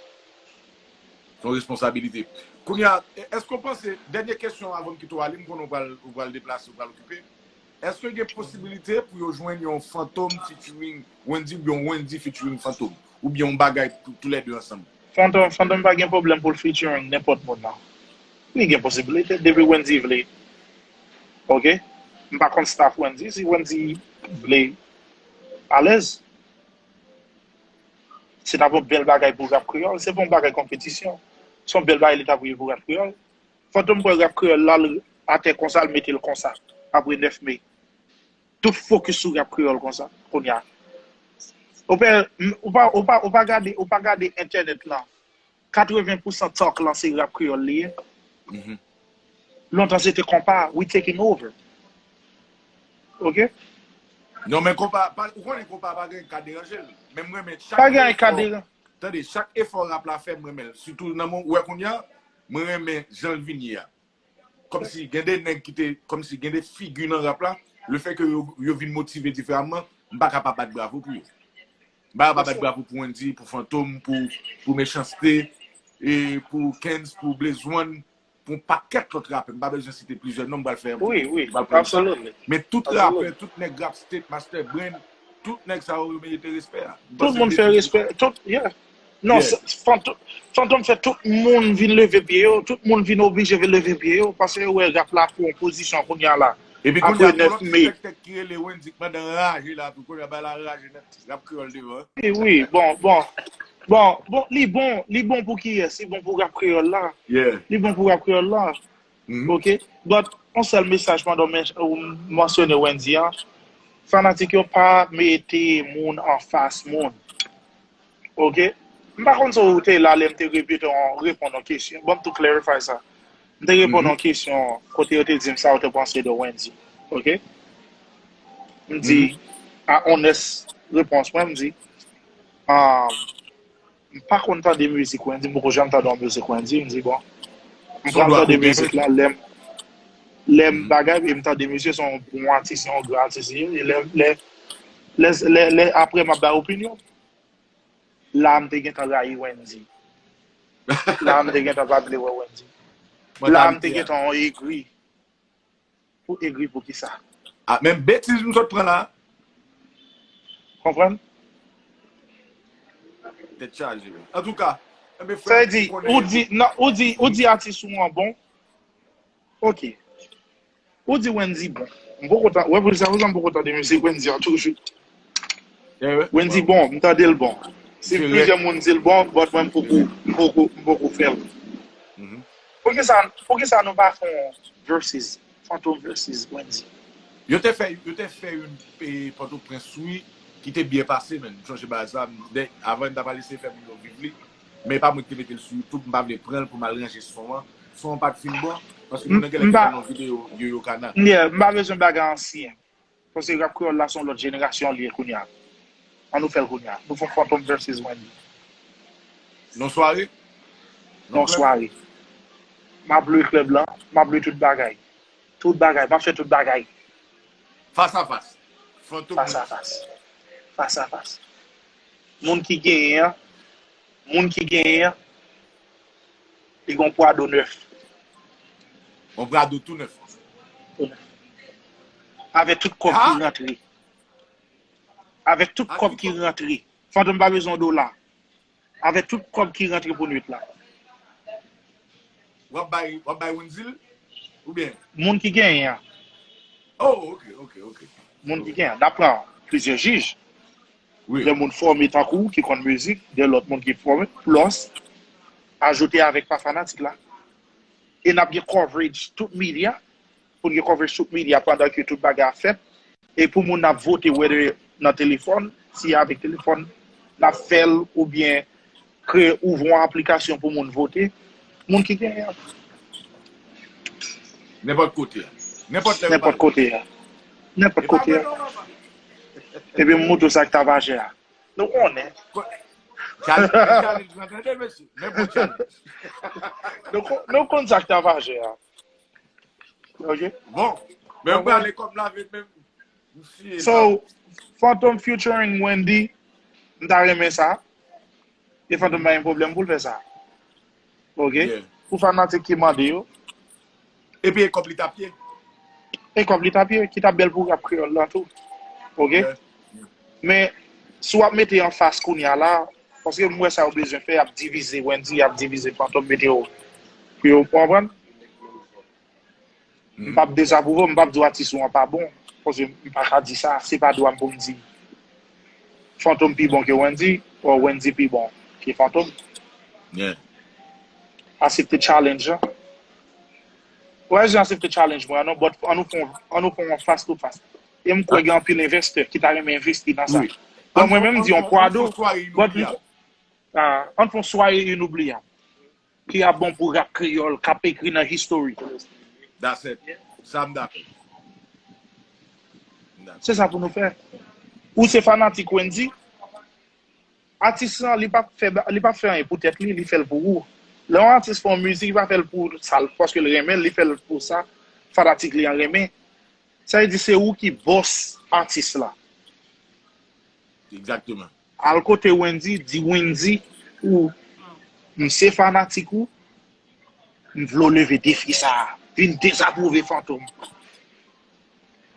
Se yon responsabilite. Kounye a, èske w panse, dènye kesyon avan m kite w ale, m konnen w pral, w pral deplase, w pral okipe. Èske gen posibilite pou yo jwenn yon Fantom featuring Wendy oubyen yon Wendy featuring Fantom? Oubyen yon bagay tou, toulède ansanm? Fantom, Fantom pa gen pwoblèm pou l featuring nenpòt moun nan. Li gen posibilite, depi Wendy vle. Ok? M pa konn staff Wendy, si Wendy vle alèz. Se t ap yon bèl bagay pou rap kreyòl. Se pa yon bagay konpetisyon. Se yon bèl bagay li t ap ye pou rap kreyòl. Fantom pran rap kreyòl la, l atè konsa, l mete l konsa. Apre nèf me. Tout fokis sou rap kreyòl konsa, kounye a. Ou pa, ou pa, ou pa, ou pa gade, ou pa gade entènèt lan. Katreven pousan talk lan se rap kreyòl li ye. Lontan se te konpa, we taking over. Ok? Non, men konpa, pa, ou konnen konpa pa gen ka deranje l. Men m renmen chak efò. Pa gen ka deranje. Tande, chak efò rap la fè, m renmen l. Sitou nan moman, ou wè kounye a, mwen renmen jan l vin ye a. Kòmsi gen de nèg ki te, kòmsi gen de figi nan rap la, lefètke yo, yo vin motive diferaman, M pa ka pa bat bravo pou yo. M pa ka pa bat bravo pou Wendyy, pou Fantom, pou, pou Mechanste, e pou Kenz, pou Blaze One, pou yon pakèt lòt rapè. M pa bezwen site plizyè non, m pral fè yon wi, wi, m pral pran yon sa. Men tout rapè, tout nèg rap state, Master Brain, tout nèg sa yo, yo merite respè a. Tout moun fè respè. Tout, yeah. Non, Fantom, Fantom fè tout moun vin leve pye yo, tout moun vin oblije vin leve pye yo, paske yo wè rap la pran yon pozisyon kounye a la. Epi kounye a, gon lòt ti tèktèk ki rele Wendyy k pandan raje la tou, kounye a bay la raje nèt, rap kreyòl devan. Wi, wi, bon, bon. Bon, bon, li bon, li bon pou kiyès? Li bon pou rap kreyòl la. Li bon pou rap kreyòl la. Ok? But, yon sèl mesaj pandan w mansyone Wendyy an, fanatik yo pa mete moun anfas moun. Ok? M pa konn si w te la lè m te repete yon, reponn yon kesyon. Ban m tou clarify sa. M te reponn yon kesyon kote yo te di m sa yo te panse de Wendyy. Ok? M di, a onest repons mwen, m di, um, m pa konn tande mizik Wendyy, m poko janm tande yon mizik Wendyy, m di, bon, m pral tande mizik la lè m, lè m bagay, e m tande misye se yon bon atis, se yon gran atis li ye, e lè, lè, lè, lè, lè apre m ap bay opinyon m. La m te gentan rayi Wendyy. La m te gentan pa vle wè Wendyy. La m te gentan egri. Ou egri pou kisa? Ah, men betiz m sot pran la. Konprann? Tèt chaje, men. Antouka, enben, frè, sa vle di, ou di, non, ou di, ou di atis ou an bon. Ok. Ou di Wendyy bon. M poko tan, wè, pou sa, pou sa, m poko tande mizik Wendyy an toujou. Wendyy bon, m tande l bon. Si plizyè moun di l bon, but mwen, m poko, m poko, m poko fè l. Poukisa, poukisa nou pa fè yon versus, Fantom versus Wendyy? Yo te fè, yo te fè youn, e, Pòtoprens, wi, ki te byen pase, men. M sonje bagay sa, m, dè, avan, m ta pral eseye fè moun yo viv li. Men e pa mwen ki te mete l sou YouTube, m pa vle pran l pou m al ranje son an. Son an pa t fin bon, paske moun nan genlè te fè yon videyo, Yoyo Kana. Yeah, m pa bezwen bagay ansyen. Paske rap kreyòl la se yon lòt jenerasyon li ye kounye a. Ann nou fè l kounye a. Nou fè Fantom versus Wendyy. Non sware? Non sware. M ap lwe klèb la, m ap lwe tout bagay. Tout bagay, m ap fè tout bagay. Fas a fas. Fantom. Fas a fas. Fas a fas. Moun ki genyen an, moun ki genyen an, li gon Prado nèf. Yon Prado tou nèf. Tou nèf. Avèk tout kòb ki rantre. Avèk tout kòb ki rantre. Fantom pa bezwen dola. Avèk tout kòb ki rantre pou nwit la. W ap bay, w ap bay Wendyy l? Oubyen? Moun ki genyen an. Oh, ok, ok, ok. Moun ki genyen an. N ap pran plizyè jij. Wi. De moun fòme tankou w ki konn mizik, de lòt moun ki fòme, plus ajoute avèk pa fanatik la. E n ap gen coverage tout medya, pou n gen coverage tout medya pandan ke tout bagay ap fèt. E pou moun ap vote, whether nan telefòn, si avèk telefòn n ap fè l, oubyen kreye, ouvri yon aplikasyon pou moun vote, moun ki genyen an. Nenpòt kote a. Nenpòt lè yo pale. Nenpòt kote a. Nenpòt kote a. Epi m montre w sa k t ap aje a. Nou konnen. Challenge, challenge, nou tande, mesye. Men bon challenge. Nou kon-, nou konn sa k t ap aje a. Ok? Bon. Men ou prale kòm lave menm. So, Fantom featuring Wendyy, m ta renmen sa. E Fantom pa gen pwoblèm pou l fè sa. Ok? Pou fanatik ki mande yo. Epi e kòb li t ap ye. E kòb li t ap ye, ki t ap bèl pou rap kreyòl la tou. Ok? Men, si w ap mete anfas kounye a la, paske m wè sa yo bezwen fè, y ap divize Wendyy, y ap divize Fantom, mete yo, pou yo konprann. M p ap dezapwouve w, m p ap di w atis ou an pa bon. Paske m pa ka di sa, se pa dwa m pou m di Fantom pi bon ke Wendyy, or Wendyy pi bon ke Fantom. Asepte challenge lan. Wè, jan asepte challenge mwen an non, but ann nou fè yon, ann nou fè yon fas to fas. E m kwè gen anpil envestè ki ta renmen envesti nan sa. But mwen menm m di yon Prado, but li, ann fè yon sware inoubliyab. Ki ap bon pou rap kreyòl, k ap ekri nan history. That's it. Sa m dakò. Se sa pou nou fè. Ou se fanatik Wendyy, atis lan, li p ap fè, li p ap fè anyen pou tèt li, li fè l pou ou. Lè yon atis fè yon mizik, li pa fè l pou sa, paske l renmen l, li fè l pou sa fanatik li an renmen. Sa vle di se ou ki bòs atis la. Exactement. Al kote Wendy, di Wendy, ou, m se fanatik ou, m vle w leve defi sa a. Vin dezapwouve Fantom.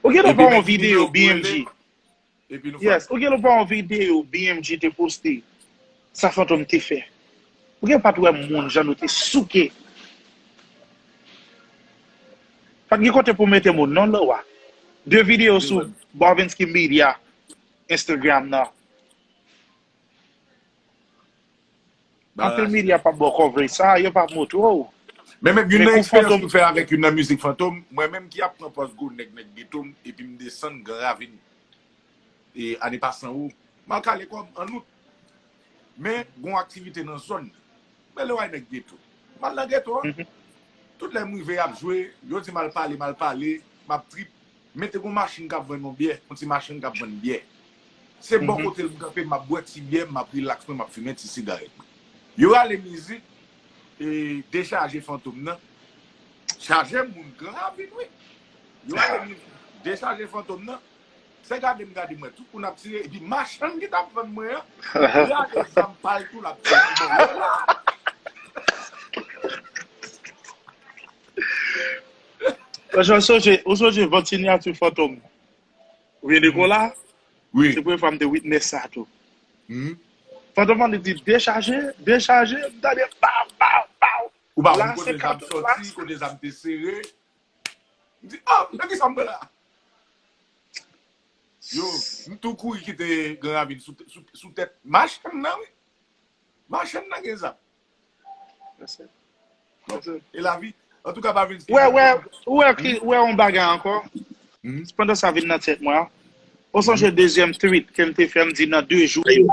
Ou genlè pa yon videyo B M G. Epi nou fè. Yes, ou genlè pa yon videyo B M G te poste. Sa Fantom te fè. Ou genlè pa t wè moun jan nou te souke. Pa t gen kote pou mete moun non, Lawa. De videyo sou Barvinsky Media Instagram nan. Anpil medya p ap ba w coverage sa, yo p ap montre w. Men menm youn nan eksperyans nou fè avèk youn nan mizik Fantom, mwen menm ki ap pran pòz gwo nèg, nèg geto m, epi m desann Gran Ravin, e, ane pase an ou, m al kale kò m an out. Men, gon aktivite nan zòn nan. Men lè w ay nèg geto. M al nan geto a. Tout lè m rive, y ap jwe, yo di m al pale, m al pale, m ap trip. Men te gon machin k ap vann yon byè, yon ti machin k ap vann byè. Se bò kote l m kanpe, m ap bwè ti byè m, m ap rilaks mwen, m ap fimen ti sigarèt mwen. Yo rale mizik, e, dechaje Fantom nan. Chaje moun Gran Ravin, wi. Yo rale mizik dechaje Fantom nan. Se gade m gade mwen, tout moun ap tire, epi machann ki t ap vann mwen an, li rale zam pa l tou, l ap tire bò la. Paske w sonje, ou sonje vant sinyati Fantom. Ou byen de Kola? Wi. Se premye fwa m te witness sa tou. Fantom an li di dechaje, dechaje, m tande paw, paw, paw. Ou pa konn kote zam soti, kote zam te sere. M di, oh, nan kisa m pran la? Yo, m tou kouri kite Gran Ravin sou, sou, sou tèt machann nan, wi. Machann nan gen zam. Bon, e lavi. Antouka, pa vin. Ou wè, ou wè, ou wè ki, ou wè yon bagay ankò. Pandan sa vin nan tèt mwen an. Ou sonje dezyèm tweet ke m te fè, m di nan de jou yo.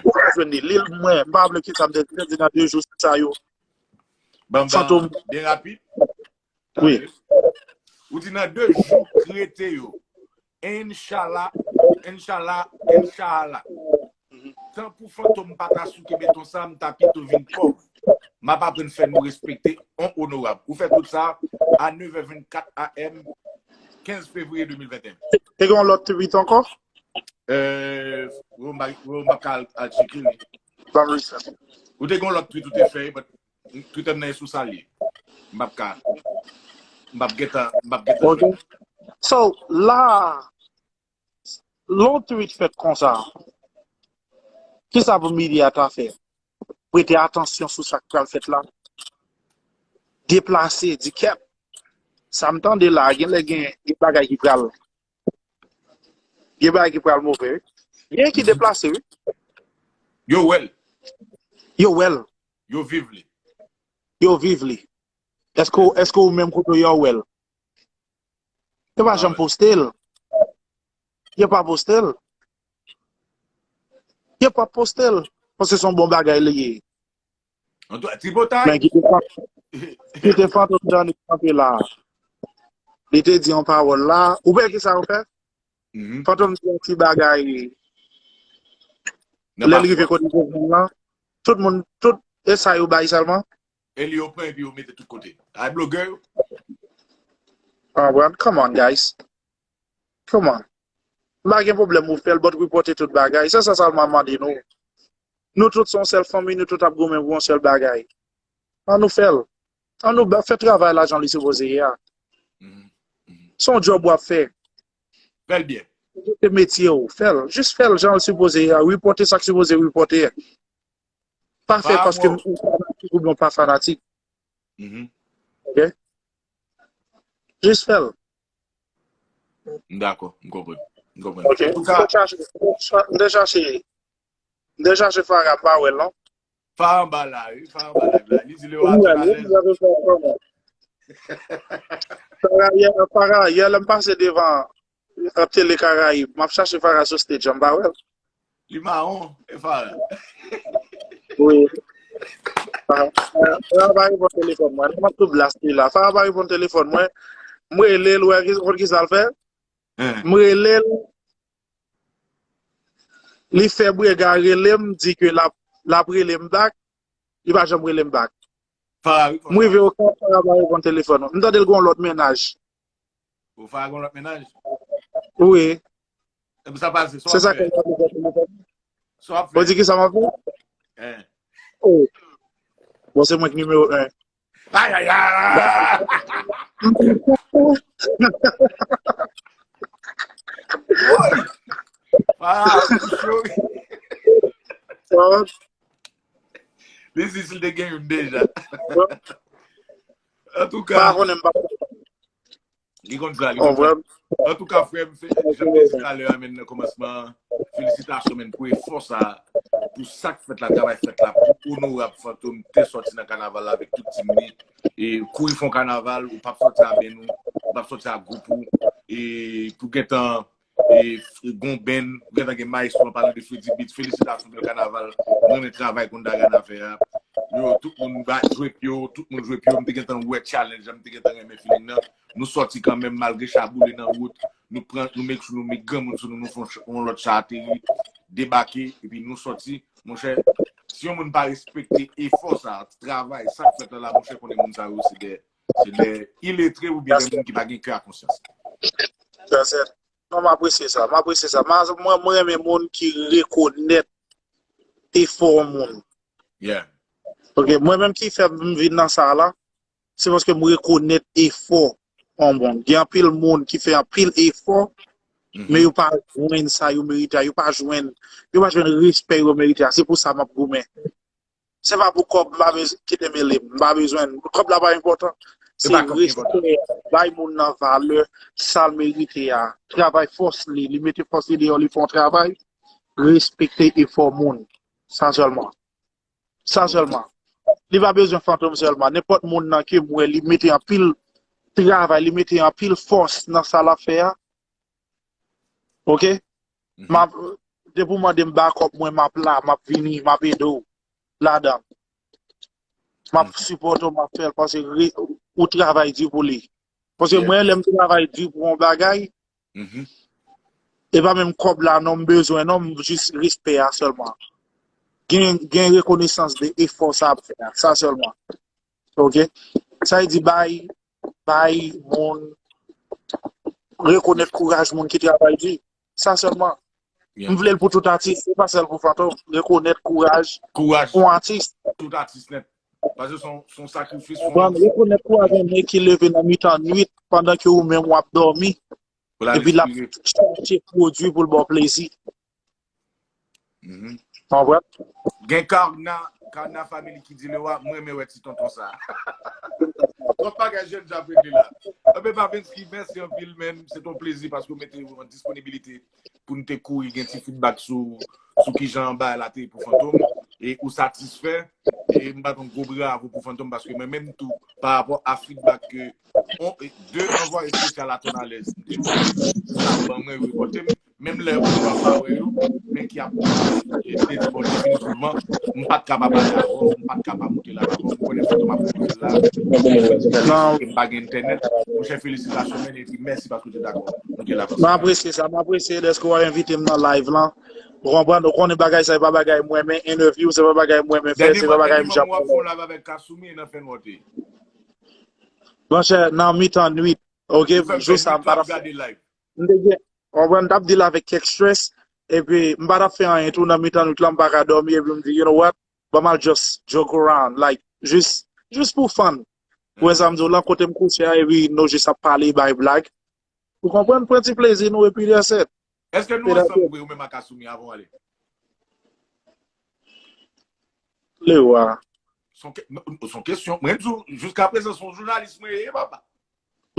Ou ka jwenn li. Li l mwen, m pa vle kite sa m te di, m di nan de jou sa yo. Fantom. Byen rapid. Wi. Ou di nan de jou k rete yo. Enchalla, enchalla, enchalla. Tan pou Fantom pa ta souke beton sa, m ta pito vin pòv. M ap aprann fè nou respekte on onorab. Ou fè tout sa a nèf è vennkat A M, kenz fevriye de mil venteyen. Te gen yon lòt tweet ankò? Euh, ou m pa, ou m pa ka al, al tcheke li. Ban m reset. Ou te gen yon lòt tweet ou te fè, but Twitter m nan e sou sa l ye. M p ap ka, m p ap gentan, m p ap gentan jwenn. So, la, lè yon tweet fèt konsa, kisa pou medya ta fè? Prete atansyon sou sa k pral fèt la. Deplase, di kèt. Sa m tande la, genlè gen, gen bagay ki pral, gen bagay ki pral move, wi. Gen ki deplase, wi. Yo wè l. Yo wè l. Yo viv li. Yo viv li. Èske, èske ou menm kote w ye w wè l? Yo pa janm poste l. Yo pa poste l. Yo pa poste l. Paske se yon bon bagay li ye. Tripotay. Men kite Fantom Johnny kanpe la. Li te di yon pawòl la. Ou wè kisa yo fè? Fantom di yon ti bagay. Lè l rive kote Jovenel lan, tout moun, tout, e sa yo bay sèlman. E li yo pran epi yo mete tout kote. Ay blogè yo. Konprann? Come on, guys. Come on. M pa gen pwoblèm ou fè l, but repote tout bagay. Se sa sèlman m mande nou. Nou tout se yon sèl fanmi, nou tout ap goumen pou yon sèl bagay. Ann nou fè l. Ann nou ba, fè travay la jan li sipoze ye a. Se yon djòb w ap fè. Fè l byen. Se metye w. Fè l. Jis fè l jan l sipoze ye a. Repote sa k sipoze repote. Pa fè paske ou fanatik oubyen w pa fanatik. Ok? Jis fè l. M dakò, m konprann. M konprann. Ok. M te chache, m te chache, m te chache Farah, m pa wè l non. Farah anba la, wi, Farah anba la, la. Li di le Farah, yè, Farah, yè lè m pase devan Tele Karayib, m ap chache Farah sou stage an, m pa wè l. Li mawon, e Farah. Wi. Farah, Farah pa reponn telefòn mwen. M ap tou blast li la. Farah pa reponn telefòn mwen. M rele l, wè, ki, konn kisa l fè? M rele l. Li fè brega rele m, di ke l ap, l ap rele m back. Li pa janm rele m back. M rive Okap, Farah pa reponn telefòn. M tande l gon lòt mennaj. Ou Farah gon lòt mennaj? Wi. Sa pase, sa w ap fè? Sa w ap fè? Ou di ki sa m ap fè? Oh. Bon, se mwen ki nimewo en. Ay, ay, ay! Woy! Ah, cho. Li di si l te gen youn deja. Antouka, li konn sa, li konn sa. Antouka, frè m, jan m te di talè a, menn, nan kòmansman an, felisitasyon, menn, pou efò sa, pou sa k fèt la, travay fèt la, pou onorab Fantom te sòti nan kanaval la avèk tout tim li. E kouri fè yon kanaval, ou p ap sòti a benn ou, ou p ap sòti a gwoup ou, e pou gentan e, gon benn, ou gentan gen maestro an palan de Freddy Beat, felisitasyon, bèl kanaval, mwen renmen travay Kondagan ap fè a. Yo, tout moun ba, jwe pye yo, tout moun jwe pye yo, m te gentan wè challenge la, m te gentan renmen feeling nan. Nou sòti kanmenm, malgre cha boule nan wout, nou pran, nou make sure nou met granmoun sou nou, nou fè yon ch-, yon lòt cha ateri, debake, epi nou sòti. Monchè, si yon moun pa respekte efò sa, travay, sa k fèt la, la, monchè, konnen moun sa yo, se de, se de iletre oubyen de moun ki pa gen kè ak konsyans. Non, m apresye sa, m apresye sa. Mwen, mwen renmen moun ki rekonèt efò moun. Ok, mwen menm ki fè m vin nan sa la, se paske m rekonèt efò moun. Gen anpil moun ki fè anpil efò, men yo pa jwenn sa yo merite a, yo pa jwenn, yo pa jwenn respè yo merite a. Se pou sa m ap goumen. Se pa pou kòb, m pa bezwen, kite mele m, m pa bezwen l. Kòb la pa enpòtan. Se respè, bay moun nan valè, sa l merite a. Travay fòs li, li mete fòs li deyò, li fè yon travay. Respekte efò moun. Sa sèlman. Sa sèlman. Li pa bezwen Fantom sèlman. Nenpòt moun nan ke m wè, li mete anpil travay, li mete anpil fòs nan sa l ap fè a. Ok? M ap, depi w mande m bakòp mwen, m ap la, m ap vini, m ap ede w ladan. M ap sipòte w, m ap fè l, paske re-, ou travay di pou li. Paske mwen, lè m travay di pou yon bagay, e pa menm kòb la, non, m bezwen, non, m jis respè a sèlman. Gen, gen rekonesans de efò sa ap fè a, sa sèlman. Ok? Sa vle di bay, bay moun, rekonèt kouraj moun ki travay di. Sa sèlman. M vle l pou tout atis, se pa sèl pou Fantom. Rekonèt kouraj yon atis. Tout atis nèt. Paske se yon, se yon sakrifis, se yon... Rekonèt kouraj yon nèg ki leve nan mitan nwit pandan ke ou menm w ap dòmi. Epi l ap chache pwodui pou l ba w plezi. Konprann? Gen Karna, Karna Family ki di Lewa, mwen renmen wè ti tonton sa. Twòp bagay jèn jan ap regle la. Anben, Pavenski, mèsi anpil, menn. Se t on plezi paske w mete w an disponibilite pou n te kouri gen ti feedback sou, sou kijan bagay la te ye pou Fantom. E ou satisfè. E m bat yon gwo bravo pou Fantom paske mwen menm tou, pa rapò a feedback ke on, de anvwaye espesyal a Tonalèz, m te di, sa ban mwen, yo repòte m. Menm lè ou pa pa wè yo, men ki ap, e, te di, bon, definitivman, m pa t kapab ale avè w, m pa t kapab moute la avè w, m konnen Fantom ap moute la, e m pa gen entènèt. Monchè, felisitasyon, men, epi mèsi paske w te dakò moute la avè m. M apresye sa, m apresye dèske w envite m nan live lan. Ou konprann, ou konnen bagay sa, e pa bagay mwen, men interview, se pa bagay mwen, men fè, se pa bagay m jan. Dènye mwa w ap fè yon live avèk Kasumi nan fè nòte. Monchè, nan mitan nwit, ok, jou sa, m pa t ap fè. M te gen, konprann, m t ap deal avèk kèk stress, epi m pa t ap fè anyen tou nan mitan nwit lan, m pa ka dòmi, epi m di, you know what, ban m al just joke around, like, jis, jis pou fun. Ou wè sa m di w lan, kote m kouche a, epi nou jis ap pale, bay blag. Ou konprann, pran ti plezi nou, epi that's it. Èske nou ansanm vre, ou menm ak Assoumi, avan w ale? Lewa. Se yon ke-, se yon kesyon. Mwen di w, jiskaprezan, se yon jounalis mwen ye, papa.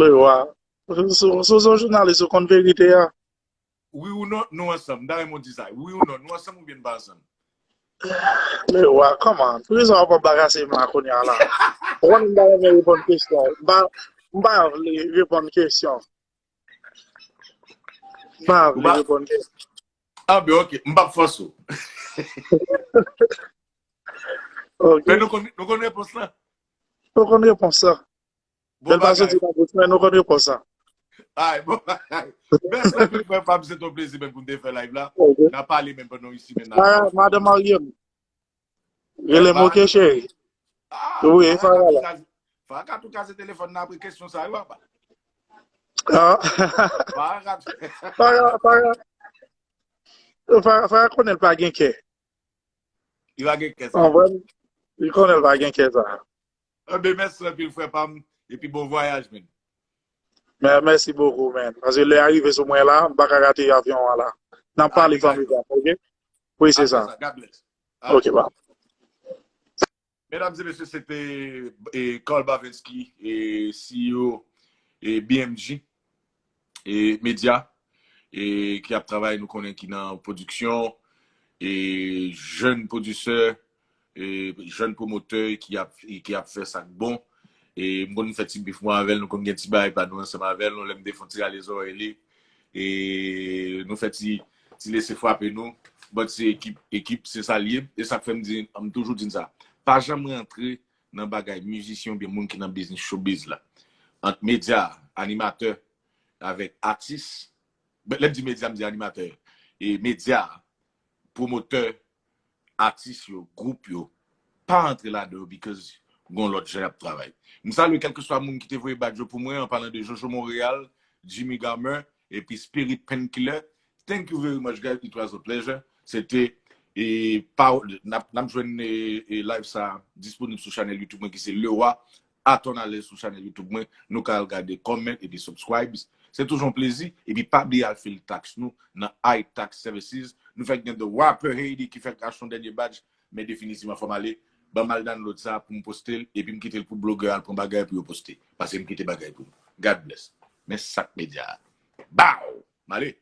Lewa. Sou, sou, sou jounalis, ou konn verite a. Wi ou non, nou ansanm. M ta renmen w di sa. Wi ou non, nou ansanm oubyen n pa ansanm? Lewa, kòman? Poukisa w ap anbarase m la kounye a la? Ou konnen m pa renmen reponn kesyon. M pa, m pa vle reponn kesyon. M pa vle reponn kesyon. Ah, ben, ok. M p ap fòse w. Ok. Men nou konn, nou konn repons lan? Nou konn repons lan. Bon bagay. Lè l pa soti nan bouch mwen, nou konn repons lan. Ay, bon bagay. Mèsi anpil, frè pa m, se t on plezi menm pou n te fè live la. Ok. N a pale menm pandan w isi menm. Ah, madanm marye m. Rele m, ok, cheri. Ah, wi, Farah la. Farah ka tou kaze telefòn nan apre kesyon sa yo, papa. Ah. Farah ka tou. Farah, Farah. Farah konnen l pa gen kè. Li pa gen kè sa. Konprann? Li konnen l pa gen kè sa. Anben, mèsi anpil, frè pa m. Epi bon vwayaj, men. Mèsi bokou, men. Paske lè a rive sou mwen la, m pa ka rate avyon an la. N ap pale fanmi pa m, oke? Wi, se sa. God bless. Oke, ba. Medam e mesye, se te Carl Bavinsky, C E O B M G Media, ki ap travay, nou konnen, ki nan pwodiksyon, jèn pwodisè, jèn pwomotè ki ap, ki ap fè sa k bon. M konn fè ti bif mwen avè l, nou konn gen ti bagay pa nou ansanm avè l, yon lè m te fè yon ti rale zòrèy li. E nou fè ti, ti lese frape nou. But se ekip, ekip se sa l ye. E sa k fè m di, m toujou di n sa. Pa janm rantre nan bagay mizisyen oubyen moun ki nan biznis showbiz la. Ant medya, animatè, avèk atis. Lè m di medya, m di animatè. E medya, pwomotè, atis yo, gwoup yo, pa antre ladan yo because gon lòt jan y ap travay. M salye kèlkeswa moun ki te voye badj yo pou mwen, an palan de Jojo Montréal, Jimmy Gamer, epi Spirit Painkiller. Thank you very much, guys. It was a pleasure. Se te e pa n ap, n ap jwenn e, e live sa disponib sou chanèl YouTube mwen ki se Leroy Aton Alèz sou chanèl YouTube mwen. Nou ka al gade, comment epi subscribe. Se toujou yon plezi. Epi pa bliye al file tax nou nan iTax Services. Nou fèk gen The Rapper Haiti ki fèk achte yon dènye badj, men definitivman fò m ale. Ban m al download sa pou m poste l, epi m kite l pou blogè al pran bagay pou yo poste. Paske m kite bagay pou nou. God bless. Men sa k medya a. Bow! M ale.